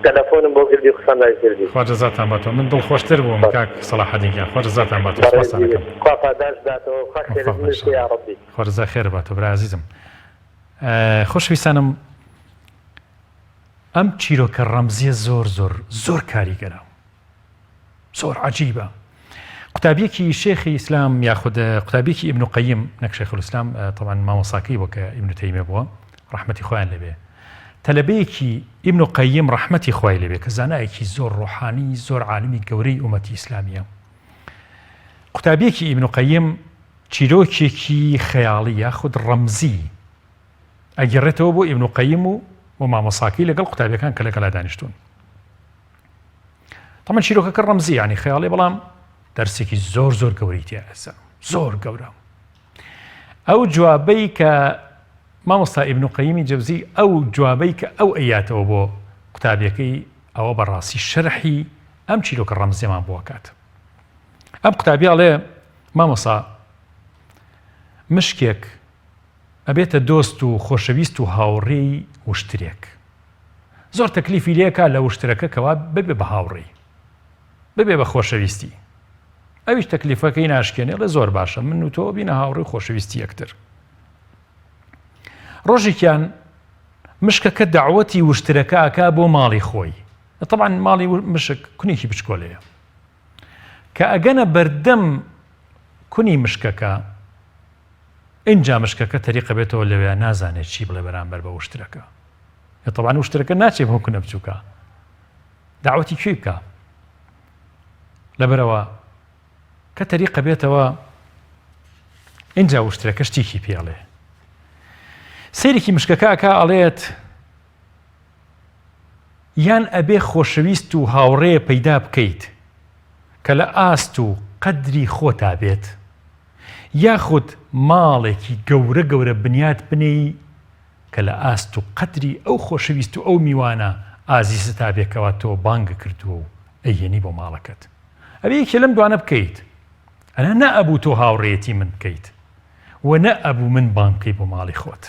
تەلەفۆنم بۆ کردی و قسەم لای کردی. خوا جەزاتان باتەوە من دڵخۆشتر بووم کاک سەڵاحەدین گیان خوا جەزاتان باتەوە سپاستان بەڕێزی ئەکەم. خوا پاداشت داتەوە خوا خێرت موفەق بن بنووسێ ان شاء اللە یاڕەبی. خوا جەزای خێرت باتەوە برای ئازیزم خۆشەویستانم ئەم چیرۆکە ڕەمزیە زۆر زۆر زۆر کاریگەرە زۆر عجیبە قوتابیەکی شێخی ئیسلام یاخود قوتابیەکی ئیبن قەیم نەک شێخ الئیسلام طبعا مامۆساکەی بۆ کە ئیبن تەیمیە بووە ڕەحمەتی خۆیان لێبێ تەلەبەیەکی ئیبن قەیم ڕەحمەتی خوای لێبێ کە زانایەکی زۆر ڕۆحانی زۆر عالمی گەورەی ئومەتی ئیسلامیە قوتابیەکی ئیبن قەیم چیرۆکێکی خەیاڵی یاخود ڕەمزی ئەگەڕێتەوە بۆ ئیبن قەیم و بۆ مامۆساکەی لەگەڵ قوتابیەکان کە لەگەڵا دانیشتون تەمە چیرۆکەکە ڕەمزی ینی خەیاڵی بەڵام دەرسێکی زۆر زۆر گەورەی تیا ئێستا زۆر گەورە ئەو جوابەی کە مامۆستا ئیبن قەیمی جەوزی ئەو جوابەی کە ئەو ئەیاتەوە بۆ قوتابیەکەی ئەوە بەڕاستی شەرحی ئەم چیرۆکە ڕەمزیمان بۆ کات ئەم قوتابی ئەڵێ مامۆسا مشکێک ئەبێتە دۆست و خۆشەویست و هاوڕێی وشترێک زۆر تەکلیفی لێکا لە وشترەکە کەوا ببێ بە هاوڕێی ببێ بە خۆشەویستی ئەویش تەکلیفەکەی ناشکێنێ ڵێ زۆر باشە من و تۆ بینە هاوڕێ خۆشەویستی یەکتر ڕۆژێکیان مشکەکە داوەتی وشترەکە ئەکا بۆ ماڵی خۆی طبعا ماڵی مشک کونێکی بچکۆلەیە کە ئەگەنە بەردەم کونی مشکەکە ئینجا مشکەکە تەریقە بێتەوە لەوێ نازانێت چی بڵێ بەرامبەر بە وشترەکە تەبعەن وشترەکە ناچێ بۆ کونە بچووکە داوەتی کوێی بکە لەبەرەوە کە تەریقە بێتەوە اینجا وشترەکە شتێکی پێڵێ سەیرێکی مشکەکە ئەکا ئەڵێت یان ئەبێ خۆشەویست و هاوڕێ پەیدا بکەیت کە لە ئاست و قەدری خۆتا بێت یاخود ماڵێکی گەورە گەورە بنیات بنێی کە لە ئاست و قەدری ئەو خۆشەویست و ئەو میوانە ئازیزەتا بێ کەوا تۆ بانگ کردووە و ئەیهێنی بۆ ماڵەکەت. ئەبێ یەکێ لەم دوانە بکەیت. ئەنا نە ئەبوو تۆ هاوڕێیەتی من بکەیت و نە ئەبوو من بانگ بکەی بۆ ماڵی خۆت.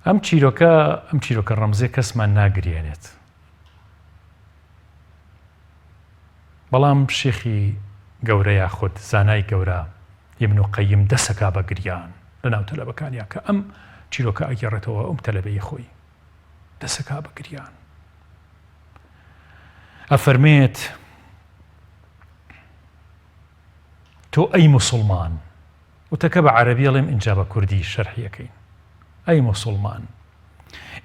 ئەم چیرۆکە ئەم چیرۆکە ڕەمزیە کەسمان ناگریێنێت. بەڵام شێخی گەورە یاخود زانای گەورە ئیبن قەیم دەسەکا بە گریان لە ناو تەلەبەکانیا کە ئەم چیرۆکە ئەگێڕێتەوە ئەم تەلەبەی خۆی دەسەکا بە گریان ئەفەرمێت تۆ ئەی مسلمان وتەکە بە عەربی ئەڵێم ئینجا بە کوردی شەرحیەکەین ئەی مسلمان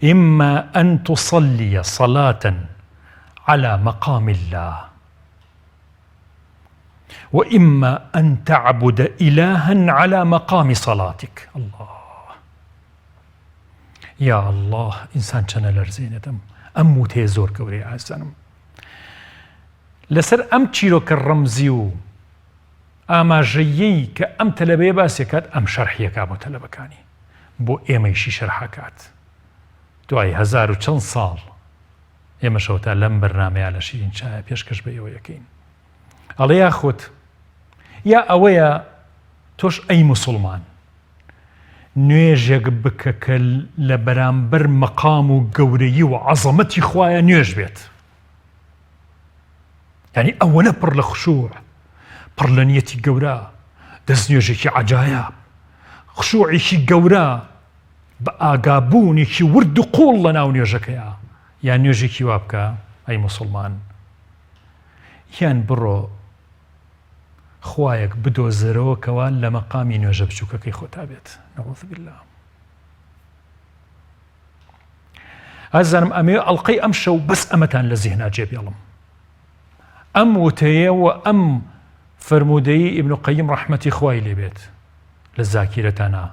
إما أن تصلي صلاة على مقام الله وإما أن تعبد إلها على مقام صلاتك الله یا الله ئینسان چەنە لەرزێنێت ئەم ئەم وتەیە زۆر گەورەیە ئازیزانم لەسەر ئەم چیرۆکە ڕەمزی و ئاماژەیەی کە ئەم تەلەبەیە باسێکات ئەم شەرحیەکە بۆ تەلەبەکانی بۆ ئێمەیشی شەرحەکات دوای هەزار و چەند ساڵ ئێمەش ئەوەتا لەم بەرنامەیە لە شیرین چایە پێشکەش بە ئێوە یەکەین ئەڵێ یاخود یا ئەوەیە تۆش ئەی مسلمان نوێژێک بکە کە لە بەرامبەر مەقام و گەورەیی و عەزەمەتی خوایە نوێژ بێت یعنی ئەوەنە پڕ لە خشوع پڕ لە نیەتی گەورە دەست نوێژێکی عجایە خشوعێکی گەورە. بە ئاگابوونێکی ورد و قوڵ لە ناو نوێژەکەیا یان نوێژێکی وا بکە ئەی موسڵمان یان بڕۆ خوایەک بدۆزەرەوە کەوا لە مەقامی نوێژە بچووکەکەی خۆتا بێت نعوذ بالله ئازانم ئەمێ ئەڵلقەی ئەم شەو بەس ئەمەتان لە زیهنا جێبێڵم ئەم وتەیە و ئەم فەرموودەی ئیبن قەیم ڕەحمەتی خوای لێبێت لە زاکیرەتانا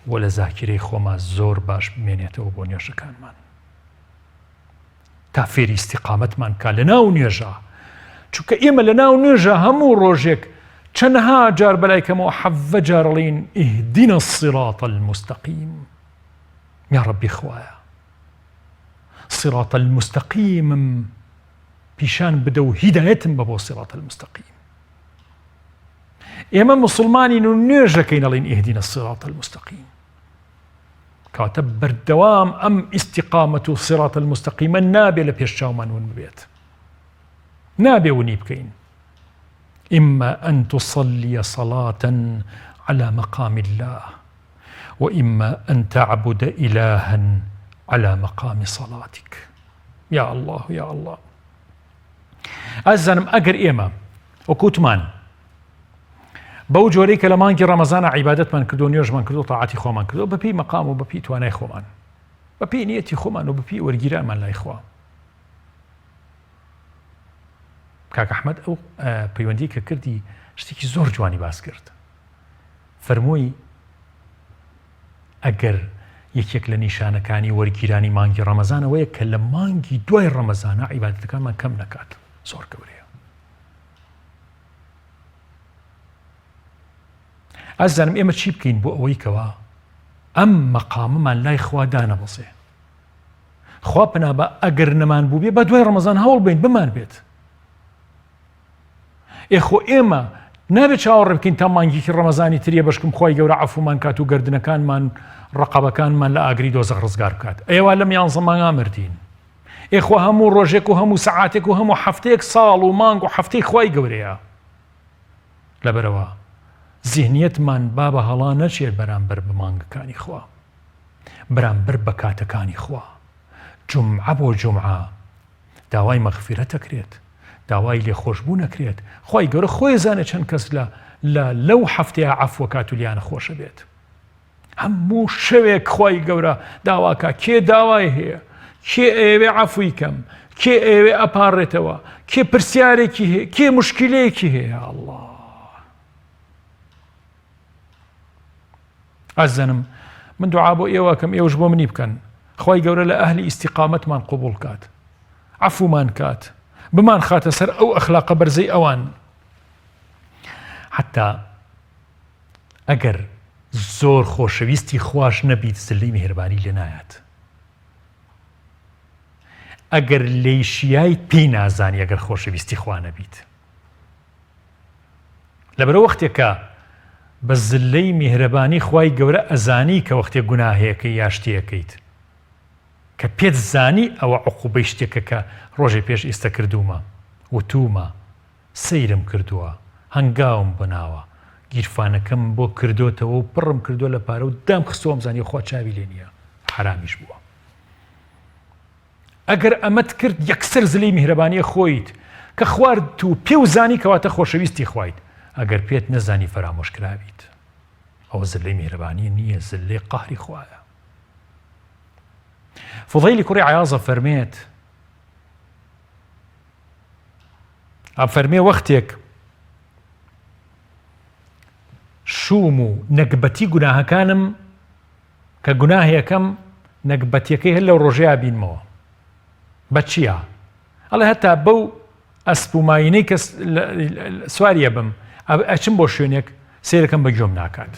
و لە زاکیرەی خۆما زۆر باش بمێنێتەوە بۆ نوێژەکانمان تا فێری ئیستیقامەتمان بکا لە ناو نوێژا چونکە ئێمە لە ناو نوێژە هەموو ڕۆژێک چەندها جار بەلای کەمەوە حەڤە جارڵین اهدنا الصراط المستقیم یا ڕەبی خوایە صراط المستقیمم پیشان بدە و هیدایەتم بە بۆ صراط المستقیم ئێمە مسلمانین و نوێژەکەین ئەڵین اهدنا الصراط المستقیم کەواتە بەردەوام ئەم ئیستیقامەت و صراط المستقیمە نابێ لە پێش چاومان ون ببێت نابێ ونی بکەین إما أن تصلي صلاة على مقام الله وإما أن تعبد إلها على مقام صلاتك يا الله يا الله ئازیزانم ئەگەر ئێمە وەکوتمان بەو جۆرەی کە لە مانگی ڕەمەزانە عیبادەتمان کردو نوێژمان کردو تاعاتی خۆمان کردو بەپێی مەقام و بەپێی توانای خۆمان بەپێی نیەتی خۆمان و بەپێی وەرگیرانمان لای خوا کاک ئەحمەد ئەو پەیوەندی کە کردی شتێکی زۆر جوانی باس کرد فەرمووی ئەگەر یەکێک لە نیشانەکانی وەرگیرانی مانگی ڕەمەزان ئەوەیە کە لە مانگی دوای ڕەمەزانە عیبادەتەکانمان کەم نەکات زۆر گەورەیە ئازانم ئێمە چی بکەین بۆ ئەوەی کەوا ئەم مەقامەمان لای خوا دانەبەزێ خوا پەنا بە ئەگەر نەمان بوو بێ بە دوای ڕەمەزان هەوڵ بین بمان بێت ئێ خۆ ئێمە نابێت چاوەڕێ بکەین تا مانگێکی ڕەمەزانی تریە بەشکم خوای گەورە عەفومان کات و گردنەکانمان ڕقەبەکانمان لە ئاگری دۆزەخ ڕزگار بکات ئێوە لەم یانزە مانگا مردین ئێ خۆ هەموو ڕۆژێک و هەموو سەعاتێک و هەموو هەفتەیەک ساڵ و مانگ و هەفتەی خوای گەورەیە لەبەرەوە زیهنیەتمان با بە هەڵا نەچێت بەرامبەر بە مانگەکانی خوا بەرامبەر بە کاتەکانی خوا جومعە بۆ جومعە داوای مەغفیرەت ئەکرێت داوای لێخۆشبوون ئەکرێت خوای گەورە خۆی زانێت چەند کەس لە لە لەو هەفتەیە عەفوەکات و لیانە خۆشە بێت هەموو شەوێک خوای گەورە داواکە کێ داوای هەیە کێ ئەیەوێ عەفوی کەم کێ ئەیەوێ ئەپاڕێتەوە کێ پرسیارێکی هەیە کێ مشکلەیەکی هەیە الله ئازیزانم من دوعا بۆ ئێوە کەم ئێوەش بۆ منی بکەن خوای گەورە لە ئەهلی ئیستیقامەتمان قبوڵ کات عەفومان کات بمان خاتە سەر ئەو ئەخلاقە بەرزەی ئەوان حتا ئەگەر زۆر خۆشەویستی خواش نەبیت زلەی میهرەبانی لێ نایات ئەگەر لێی شیایت پێی نازانی ئەگەر خۆشەویستی خوا نەبیت لەبەرئەوە وەختێ کە بە زللەی میهرەبانی خوای گەورە ئەزانی کە وەختێ گوناهێکەی یا شتێکەیت کە پێت زانی ئەوە عقوبەی شتێکە کە ڕۆژێ پێش ئیستە کردوومە وتوومە سەیرم کردووە هەنگاوم بۆ ناوە گیرفانەکەم بۆ کردۆتەوە و پڕم کردووە لە پارە و دام خستووە وامزانی خوا چاوی لێ نییە حەرامیش بووە. ئەگەر ئەمەت کرد یەکسەر زلەی میهرەبانیە خۆیت کە خواردت و پێو زانی کەواتە خۆشەویستی خوایت ئەگەر پێت نەزانی فەرامۆش کراویت ئەوە زلەی میهرەبانی نییە زلەی قەهری خوایە فضەیلی کوڕی عیاضە فەرمێت ئەفەرمێ وەختێک شوم و نەگبەتی گوناهەکانم کە گوناهێکەم نەگبەتیەکەی هەر لەو ڕۆژەیا بینمەوە بە چیا ئەڵێ هەتا بەو ئەسپ و ماینەی کە سواریە بم ئەچم بۆ شوێنێک سیرەکەم بە گوێم ناکات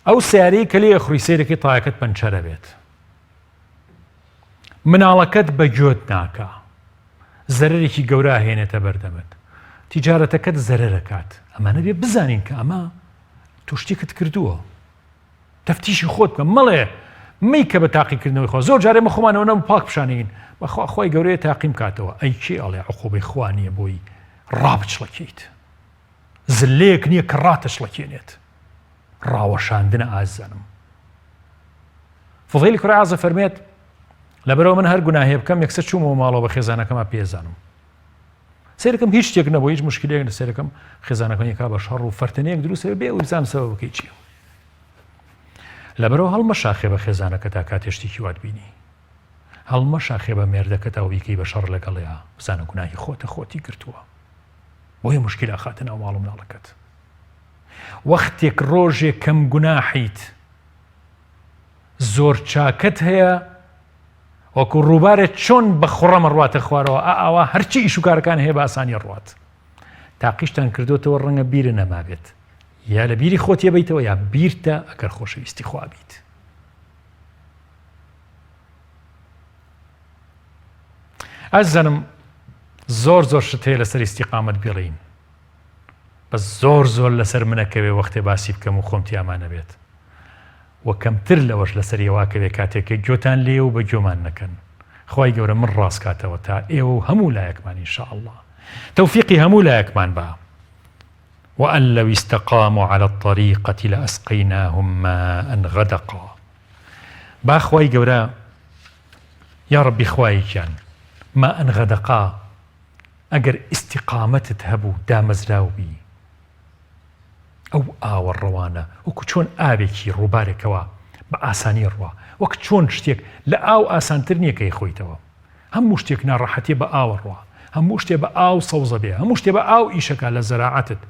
ئەو سیارەی کە لێ خوری سیرەکەی تایەکەت پەنچەرە بێت مناڵەکەت بە گوێت ناکا زەرەرێکی گەورە ئەهێنێتە بەردەمت تیجارەتەکەت زەرەرەکات ئەمانە بێ بزانین کە ئەمە تۆ شتێکت کردووە تەفتیشی خۆت بکە مەڵێ میکە بە تاقیکردنەوەی خۆ زۆر جارێ مە خۆمانەوە نەم پاک پیشانین بەخوا خۆی گەورەیە تاقیم کاتەوە ئەی کێ ئەڵێ عقوبەی خوا نییە بۆی ڕابچڵەکیت زلەیەک نییە کە ڕاتەچڵەکێنێت. ڕاوەشاندنە ئازیزانم. فضیلی کوڕی عیاض فەرمێت لەبەرەوە من هەر گوناهێ بکەم یەکسەر چوومەوە ماڵەوە بە خێزانەکەما پێزانم سەیرەکەم هیچ شتێک نەبوو هیچ مشکلێک لە سەیرەکەم خێزانەکەم یەکا بە شەڕ و فەرتەنەیەک دروست بێ ئەوەی بزانم سەبەبەکەی چییە لەبەرەوە هەڵمەشاخێ بە خێزانەکە تا کاتێ شتێکی وات بینی هەڵمەشاخێ بە مێردەکەتا و بیکەی بە شەڕ لەگەڵیا بزانە گوناهی خۆتە خۆتی گرتووە بۆیە مشکل ئەخاتە ناو ماڵ و مناڵەکەت وەختێک ڕۆژێک کەم گوناحیت زۆر چاکەت هەیە وەکو ڕووبارێک چۆن بە خوڕەمە ڕواتە خوارەوە ئا ئاوا هەرچی ئیش و کارەکان هەیە بە ئاسانی ڕوات تاقیشتان کردوتەوە ڕەنگە بیرە نەمابێت یا لە بیری خۆت یەبیتەوە یا بیرتە ئەگەر خۆشەویستی خوا بیت ئەزانم زۆر زۆر شت هەیە لەسەر ئیستیقامەت بڵین بەس زۆر زۆر لەسەر منەکەوێ وەختێ باسی بکەم و خۆم تیاما نەبێت و کەمتر لەوەش لەسەر ئێوە ئەکەوێ کاتێک کە گۆتان لێیە و بە گۆمان نەکەن خوای گەورە من ڕاست کاتەوە تا ئێوە و هەموو لایەکمان ان شاء اللە تەوفیقی هەموو لایەکمان با وأن لو استقاموا على الطريقة لأسقيناهم ماء غدقا با خوای گەورە یا ربی خوای گیان ماء غدقا ئەگەر ئیستیقامەتت هەبوو دامەزراو بی ئەو ئاوە ڕەوانە وەکو چۆن ئاوێکی ڕووبارێکەوە بە ئاسانی ڕوا وەک چۆن شتێک لە ئاو ئاسانتر نییە کە خۆیتەوە هەموو شتێک ناڕەحەتیە بە ئاوە ڕوا هەموو شتێ بە ئاو سەوزە بێ هەموو شتێ بە ئاو ئیشەکە لە زەراعەتت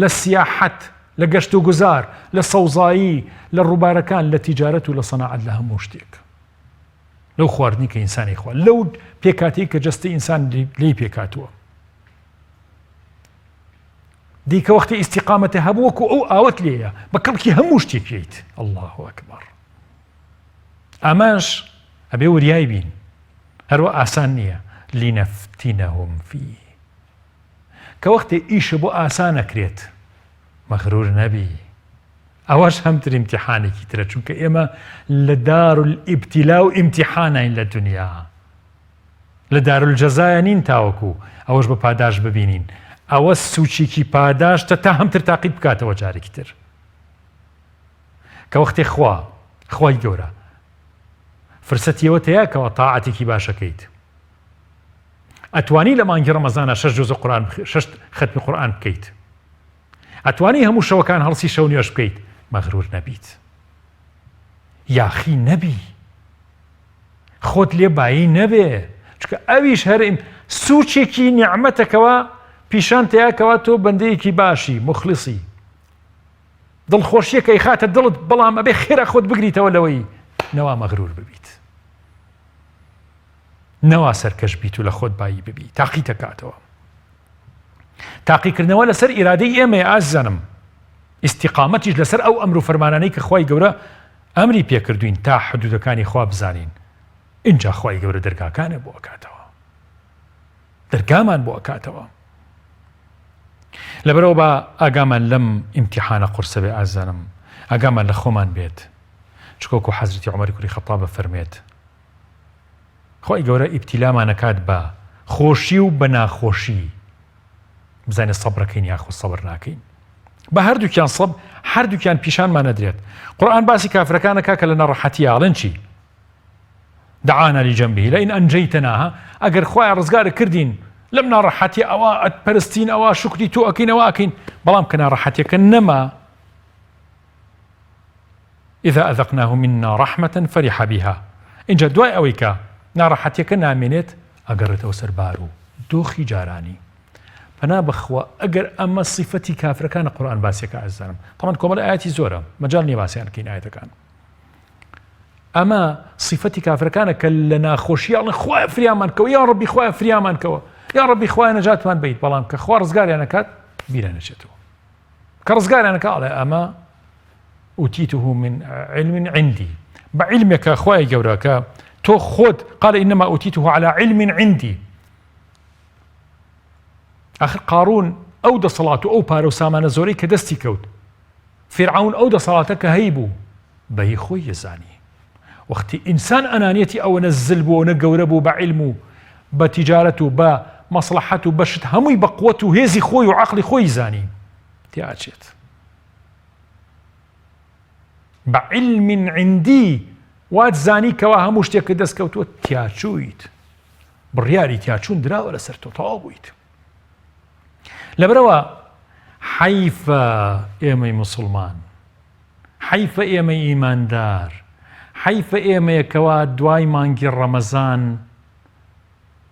لە سیاحەت لە گەشت و گوزار لە سەوزایی لە ڕووبارەکان لە تیجارەت و لە سەناعەت لە هەموو شتێک لەو خواردنی کە ئینسانی خوا لەو پێکاتی کە جەستەی ئینسان لێی پێکاتوە دیکە وەختی ئیسیقامەتە هەبوو وەکو ئەو ئاوت لێیە بە کەڵکی هەموو شتێکیت الله ئەکبەر ئەمەش ئەبێ وریای بین هەروە ئاسان نییە لینەفتینەهم فی کە وەختێ ئیشە بۆ ئاسانەکرێت مەغرور نەبی ئەوەش هەمتر ئیمتیحانێکی ترە چونکە ئێمە لە دار الابتلا و ئیمتیحانین لە دنیا لە دار الجزایە نین تاوەکو ئەوەش بە پاداش ببینین ئەوە سوچێکی پاداشتە تا هەمتر تاقیت بکاتەوە جارێکی تر کە وەختی خوا خوای گەورە فرسەتیەوە تەیاکەوە تاعەتێکی باشەکەیت ئەتوانی لە مانگی ڕەمەزانە شەش جوزە قورآن شەش ختمی قورآن بکەیت ئەتوانی هەموو شەوەکان هەڵسی شەو نوێژ بکەیت مەغرور نەبیت یاخی نەبی خۆت لێ بایی نەبێ چکە ئەویش هەرم سوچێکی نیعممەتەکەوە پیشان تیاکەوە تۆ بەندەیەکی باشی مخلصی دڵخۆشیەکەی خاتە دڵت بەڵام ئەبێ خێرا خۆت بگریتەوە لەوەی نەوا مەغرور ببیت نەوا سەرکەش بیت و لە خۆت بایی ببی تاقیتەکاتەوە تاقیکردنەوە لەسەر ئیرادەی ئێمەیە ئازیزانم ئیستیقامەتیش لەسەر ئەو ئەمر و فەرمانانەی کە خوای گەورە ئەمری پێکردوین تا حدودەکانی خوا بزانین ئینجا خوای گەورە دەرگاکانە بۆ ئەکاتەوە دەرگامان بۆ ئەکاتەوە لەبەرەوە با ئاگامان لەم ئیمتیحانە قورسە بێ ئازانم ئاگامان لە خۆمان بێت چکۆکو حەزرەتی عومەری کوری خەتاب فەرمێت خوای گەورە ئیبتیلامان ئەکات بە خۆشی و بە ناخۆشی بزانێت سەبرەکەین یاخود سەبر ناکەین بە هەردووکیان سەب هەردووکیان پیشانمان نەدرێت قورآن باسی کافرەکانەکە کە لە نەڕەحەتی ئاڵێن چی دعانا لجنبه لئن أنجيتنا ئەگەر خوای ڕزگار کردین لەم ناڕەحەتی ئەوە ئەتپەرستین ئەوە شکری تۆ ئەکەین ئەوە ئەکەین بەڵام کە ناڕەحەتیەکە نەما اذا اذقناه منا رحمە فرح بها ئینجا دوای ئەوەی کە ناڕەحەتیەکە نامێنێت ئەگەڕێتەوە سەر بار و دۆخی جارانی پەنا بەخوا ئەگەر ئەمە سیفەتی کافرەکانە قورئان باسیەکە ئازیزانم تەمان کۆمەڵی ئاەتی زۆرە مەجال نییە باسییان بکەین ئاەتەکان ئەمە سیفەتی کافرەکانە کە لە ناخۆشی ئەڵێن خوایە فریامان کەوە یا ڕەبی خوایە فریامان کەوە یا ڕەبی خوایە نەجاتمان بیت بەڵام کە خوا ڕزگاریان نەکات بیرە نەچێتەوە کە ڕزگاریان نەکا ئەڵێ ئەمە أوتيته من علم عندي بە علمێکە خوای گەورە کە تۆ خۆت قال إنما أوتيته على علم عندي آخر قارون ئەو دەسەڵات و ئەو پارە و سامانە زۆرەی کە دەستی کەوت فیرعەون ئەو دەسەڵاتە کە هەیبوو بەهی خۆی یەزانی وەختی ئینسان ئەنانیەتی ئەوەنە زل بوو ئەوەنە گەورە بوو بە علم و بە تیجارەت و بە مەسڵەحەت و بە شت هەمووی بە قوت و هێزی خۆی و عەقڵی خۆی زانی تێئاچێت. بە علم عندی وات زانی کەوا هەموو شتێکت دەست کەوتووە تیاچوویت بڕیاری تیاچوون دراوە لەسەر تۆ تەواو بوویت لەبەرەوە حەیفە ئێمەی مسلمان حەیفە ئێمەی ئیماندار حەیفە ئێمەیە کەوا دوای مانگی ڕەمەزان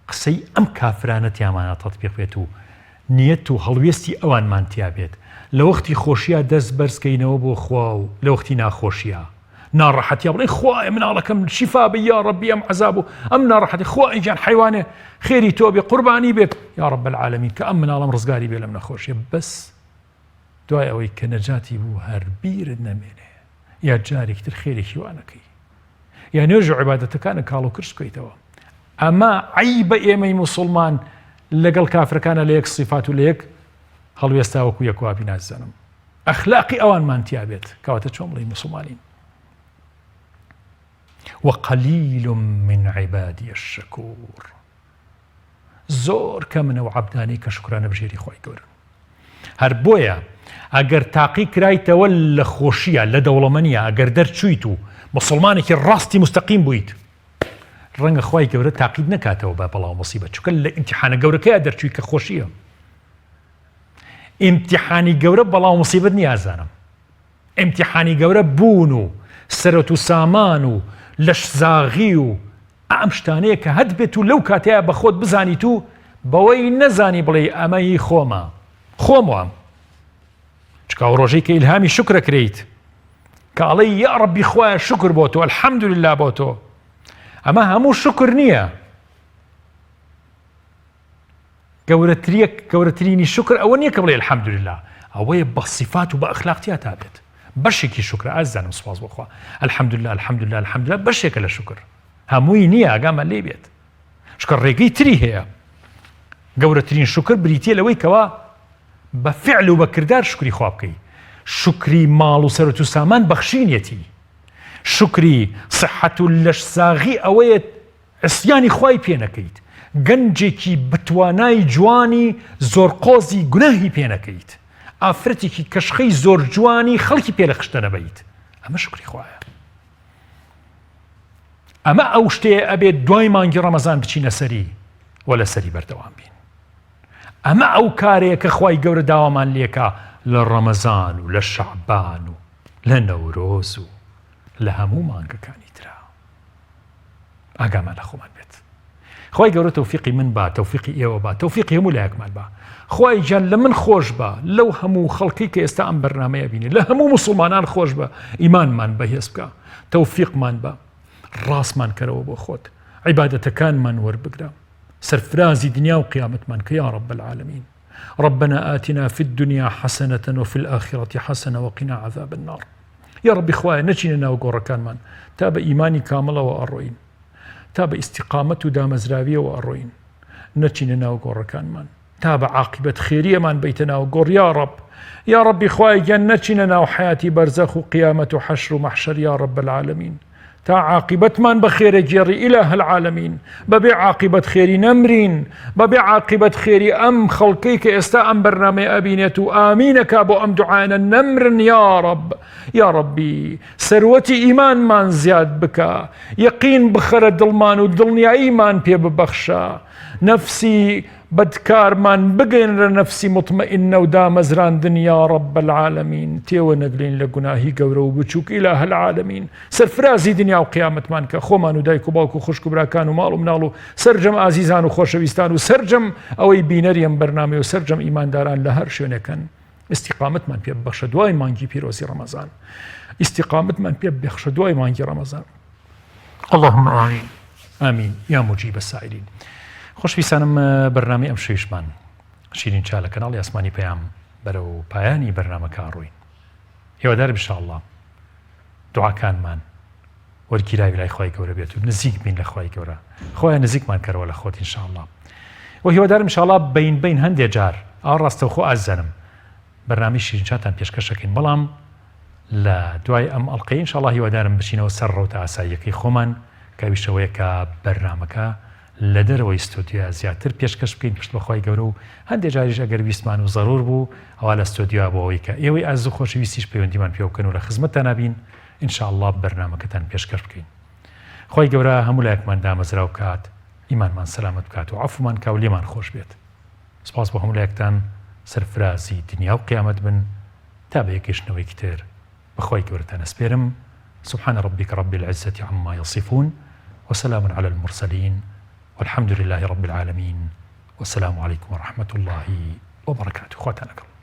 قسەی ئەم کافرانە تیامانا تەتبیق بێت و نیەت و هەڵوێستی ئەوانمان تیا بێت لە وەختی خۆشیا دەست بەرز کەینەوە بۆ خوا و لە وەختی ناخۆشیا ناڕەحەتیا بڵێ خوایە مناڵەکەم شیفا بە یا ڕەبی ئەم عەزاب و ئەم ناڕەحەتی خوایە گیان حەیوانێ خێری تۆ بێ قوربانی بێت یا رب العالمین کە ئەم مناڵم ڕزگاری بێ لەم نەخۆشیە بەس دوای ئەوەی کە نەجاتی بوو هەر بیرت نەمێنێ یا جارێکی تر خێرێکی وا نەکەی یا نوێژ و عیبادەتەکانە کاڵ و کرچ بکەیتەوە ئەمە عیبە ئێمەی موسڵمان لەگەڵ کافرەکانە لە یەک سیفات و لە یەک هەڵوێستا وەکو یەکوابی نازانم ئەخلاقی ئەوانمان تیا بێت کەواتە چۆن بڵێ مسلمانین وقليل من عبادي الشكور زۆر کەمن ئەو عەبدانەی کە شوکرانە بژێری خوای گەورەن هەر بۆیە ئەگەر تاقی کرایتەوە لە خۆشیە لە دەوڵەمەنیە ئەگەر دەرچوویت و مسلمانێکی ڕاستی مستەقیم بوویت ڕەنگە خوای گەورە تاقیت نەکاتەوە بە بەڵاو مصیبەت چونکە لە ئیمتیحانە گەورەکەیا دەرچووی کە خۆشیە ئیمتیحانی گەورە بەڵاو مصیبەت نیازانم ئیمتیحانی گەورە بوون و سەرەت و سامان و لەشزاغی و ئەم شتانەیە کە هەت بێت و لەو کاتەیا بە خۆت بزانیت و بەوەی نەزانی بڵێی ئەمە هی خۆمە خۆم وام چکا ئەو ڕۆژەی کە ئیلهامی شوکرە کرێیت کە ئەڵێی یا ڕەبی خوایە شوکر بۆ تۆ الحمدلله بۆ تۆ ئەمە هەموو شوکر نییە گەورەتریەک گەورەترینی شوکر ئەوە نییە کە بڵێ الحمدلله ئەوەیە بە سیفات و بە ئەخلاق تیا تا بێت بەشێکی شوکرە ئازیزانم سوپاس بۆ خوا الحمدلله الحمدلله الحمدلله بەشێکە لە شوکر هەمووی نییە ئاگامان لێ بێت چونکە ڕێگەی تری هەیە گەورەترین شوکر بریتە لەوەی کەوا بە فعل و بە کردار شوکری خوا بکەی شوکری ماڵ و سەرەت و سامان بەخشینیەتی شوکری صحەت و لەش ساغی ئەوەیە عسیانی خوای پێ نەکەیت، گەنجێکی بەتوانای جوانی زۆر قۆزی گوناهی پێ نەکەیت، ئافرەتێکی کەشخەی زۆر جوانی خەڵکی پێ لە خشتە نەبەیت، ئەمە شوکری خوایە. ئەمە ئەو شتەیە ئەبێت دوای مانگی ڕەمەزان بچینە سەری و لەسەری بەردەوام بین. ئەمە ئەو کارەیە کە خوای گەورە داوامان لێکا لە ڕەمەزان و لە شەعبان و لە نەورۆز و لە هەموو مانگەکانی ترا. ئاگامان لە خۆمان بێت خوای گەورە تەوفیقی من با تەوفیقی ئێوە با تەوفیقی هەموو لایەکمان با خوای گیان لە من خۆش بە لەو هەموو خەڵکی کە ئێستا ئەم بەرنمەیە بینێ لە هەموو مسلمانان خۆش بە ئیمانمان بەهێز بکە تەوفیقمان بە ڕاستمان کەرەوە بۆ خۆت عیبادەتەکانمان وەربگرە سەرفرازی دنیا و قیامەتمان کە یا رب العالمین ربنا آتنا في الدنيا حسنة وفي الآخرة حسنة وقنا عذاب النار یاڕەبی خوایە نەچینە ناو گۆڕەکانمان تا بە ئیمانی کامڵەوە ئەڕۆین تا بە ئیستیقامەت و دامەزراویەوە ئەڕۆین نەچینە ناو گۆڕەکانمان تا بە عاقبەت خێریەمان بیتە ناو گۆڕ یا ڕب یا ڕەبی خوایە گیان نەچینە ناو حیاتی بەرزەخ و قیامەت و حەشر و مەحشەر یا رب العالمین تا عاقیبەتمان بە خێرە گێڕی ئیلاه العالمین بەبێ عاقیبەت خێری نەمرین بەبێ عاقیبەت خێری ئەم خەڵکەی کە ئێستا ئەم بەرنامەیە ئەبینێت و ئامینەکا بۆ ئەم دوعایانە نەمرن یا ڕەب یا ڕەبی سەروەتی ئیمانمان زیاد بکە یەقین بخەرە دڵمان و دڵنیاییمان پێ ببەخشە نەفسی بەدکارمان بگەینرە نەفسی مطمئنە و دامەزراندن یا رب العالمین تێوە نەگلین لە گوناهی گەورە و بچووک ئیلاه العالمین سەرفرازی دنیا و قیامەتمان کە خۆمان و دایک و باوک و خوشک و براکان و ماڵ و مناڵ و سەرجەم ئازیزان و خۆشەویستان و سەرجەم ئەوەی بینەری ئەم بەرنامەیە و سەرجەم ئیمانداران لە هەر شوێنێکن ئیستیقامەتمان پێ ببەخشە دوای مانگی پیرۆزی ڕەمەزان ئیستیقامەتمان پێ ببەخشە دوای مانگی ڕەمەزان اللهم آمین آمین یا مجیب السائلین خۆشویستانم بەرنامەی ئەم شەویشمان شیرین چا لە کەناڵی ئاسمانی پەیام بەرەو پایانی بەرنامەکە ڕۆین هیوادارم ان شاء الله دوعاکانمان وەرگیراوی لای خوای گەورە بێت و نزیک بین لە خوای گەورە خۆیان نزیکمان کەرەوە لە خۆت ان شاء الله و هیوادارم ان شاء الله بین بین هەندێ جار ئاو ڕاستەوخۆ ئازیزانم بەرنامەی شیرینچاتان پێشکەشەکەین بەڵام لە دوای ئەم ئەڵلقەی ان شاء الله هیوادارم بچینەوە سەر ڕەوتە ئاساییەکەی خۆمان کە ئەویش ئەوەیە کە بەرنامەکە لە دەرەوەی ستۆدیۆیا زیاتر پێشکەش بکەین پشت بەخوای گەورە و هەندێ جاریش ئەگەر ویستمان و زەرور بوو ئەوا لە ستۆدیۆیا بۆ ئەوەی کە ئێوەی ئازیز و خۆشەویستیش پەیوەندیمان پێوە بکەن و لە خزمەتتانا بین. ان شاء اللە بەرنامەکەتان پێشکەش بکەین. خوای گەورە هەموو لایەکمان دامەزراو بکات، ئیمانمان سەلامەت بکات و عەفومان کا و لێمان خۆش بێت. سوپاس بۆ هەموو لایەکتان، سەرفرازی دنیا و قیامەت بن، تا بە یەکگەشتنەوەیەکی تر بە خوای گەورەتان ئەسپێرم، سبحان ربک رب العزة عما یصفون وسلام علی المرسلین والحمد لله رب العالمین والسلام علیکم ورحمة اللە وبرکاته. خواتان لەگەڵ.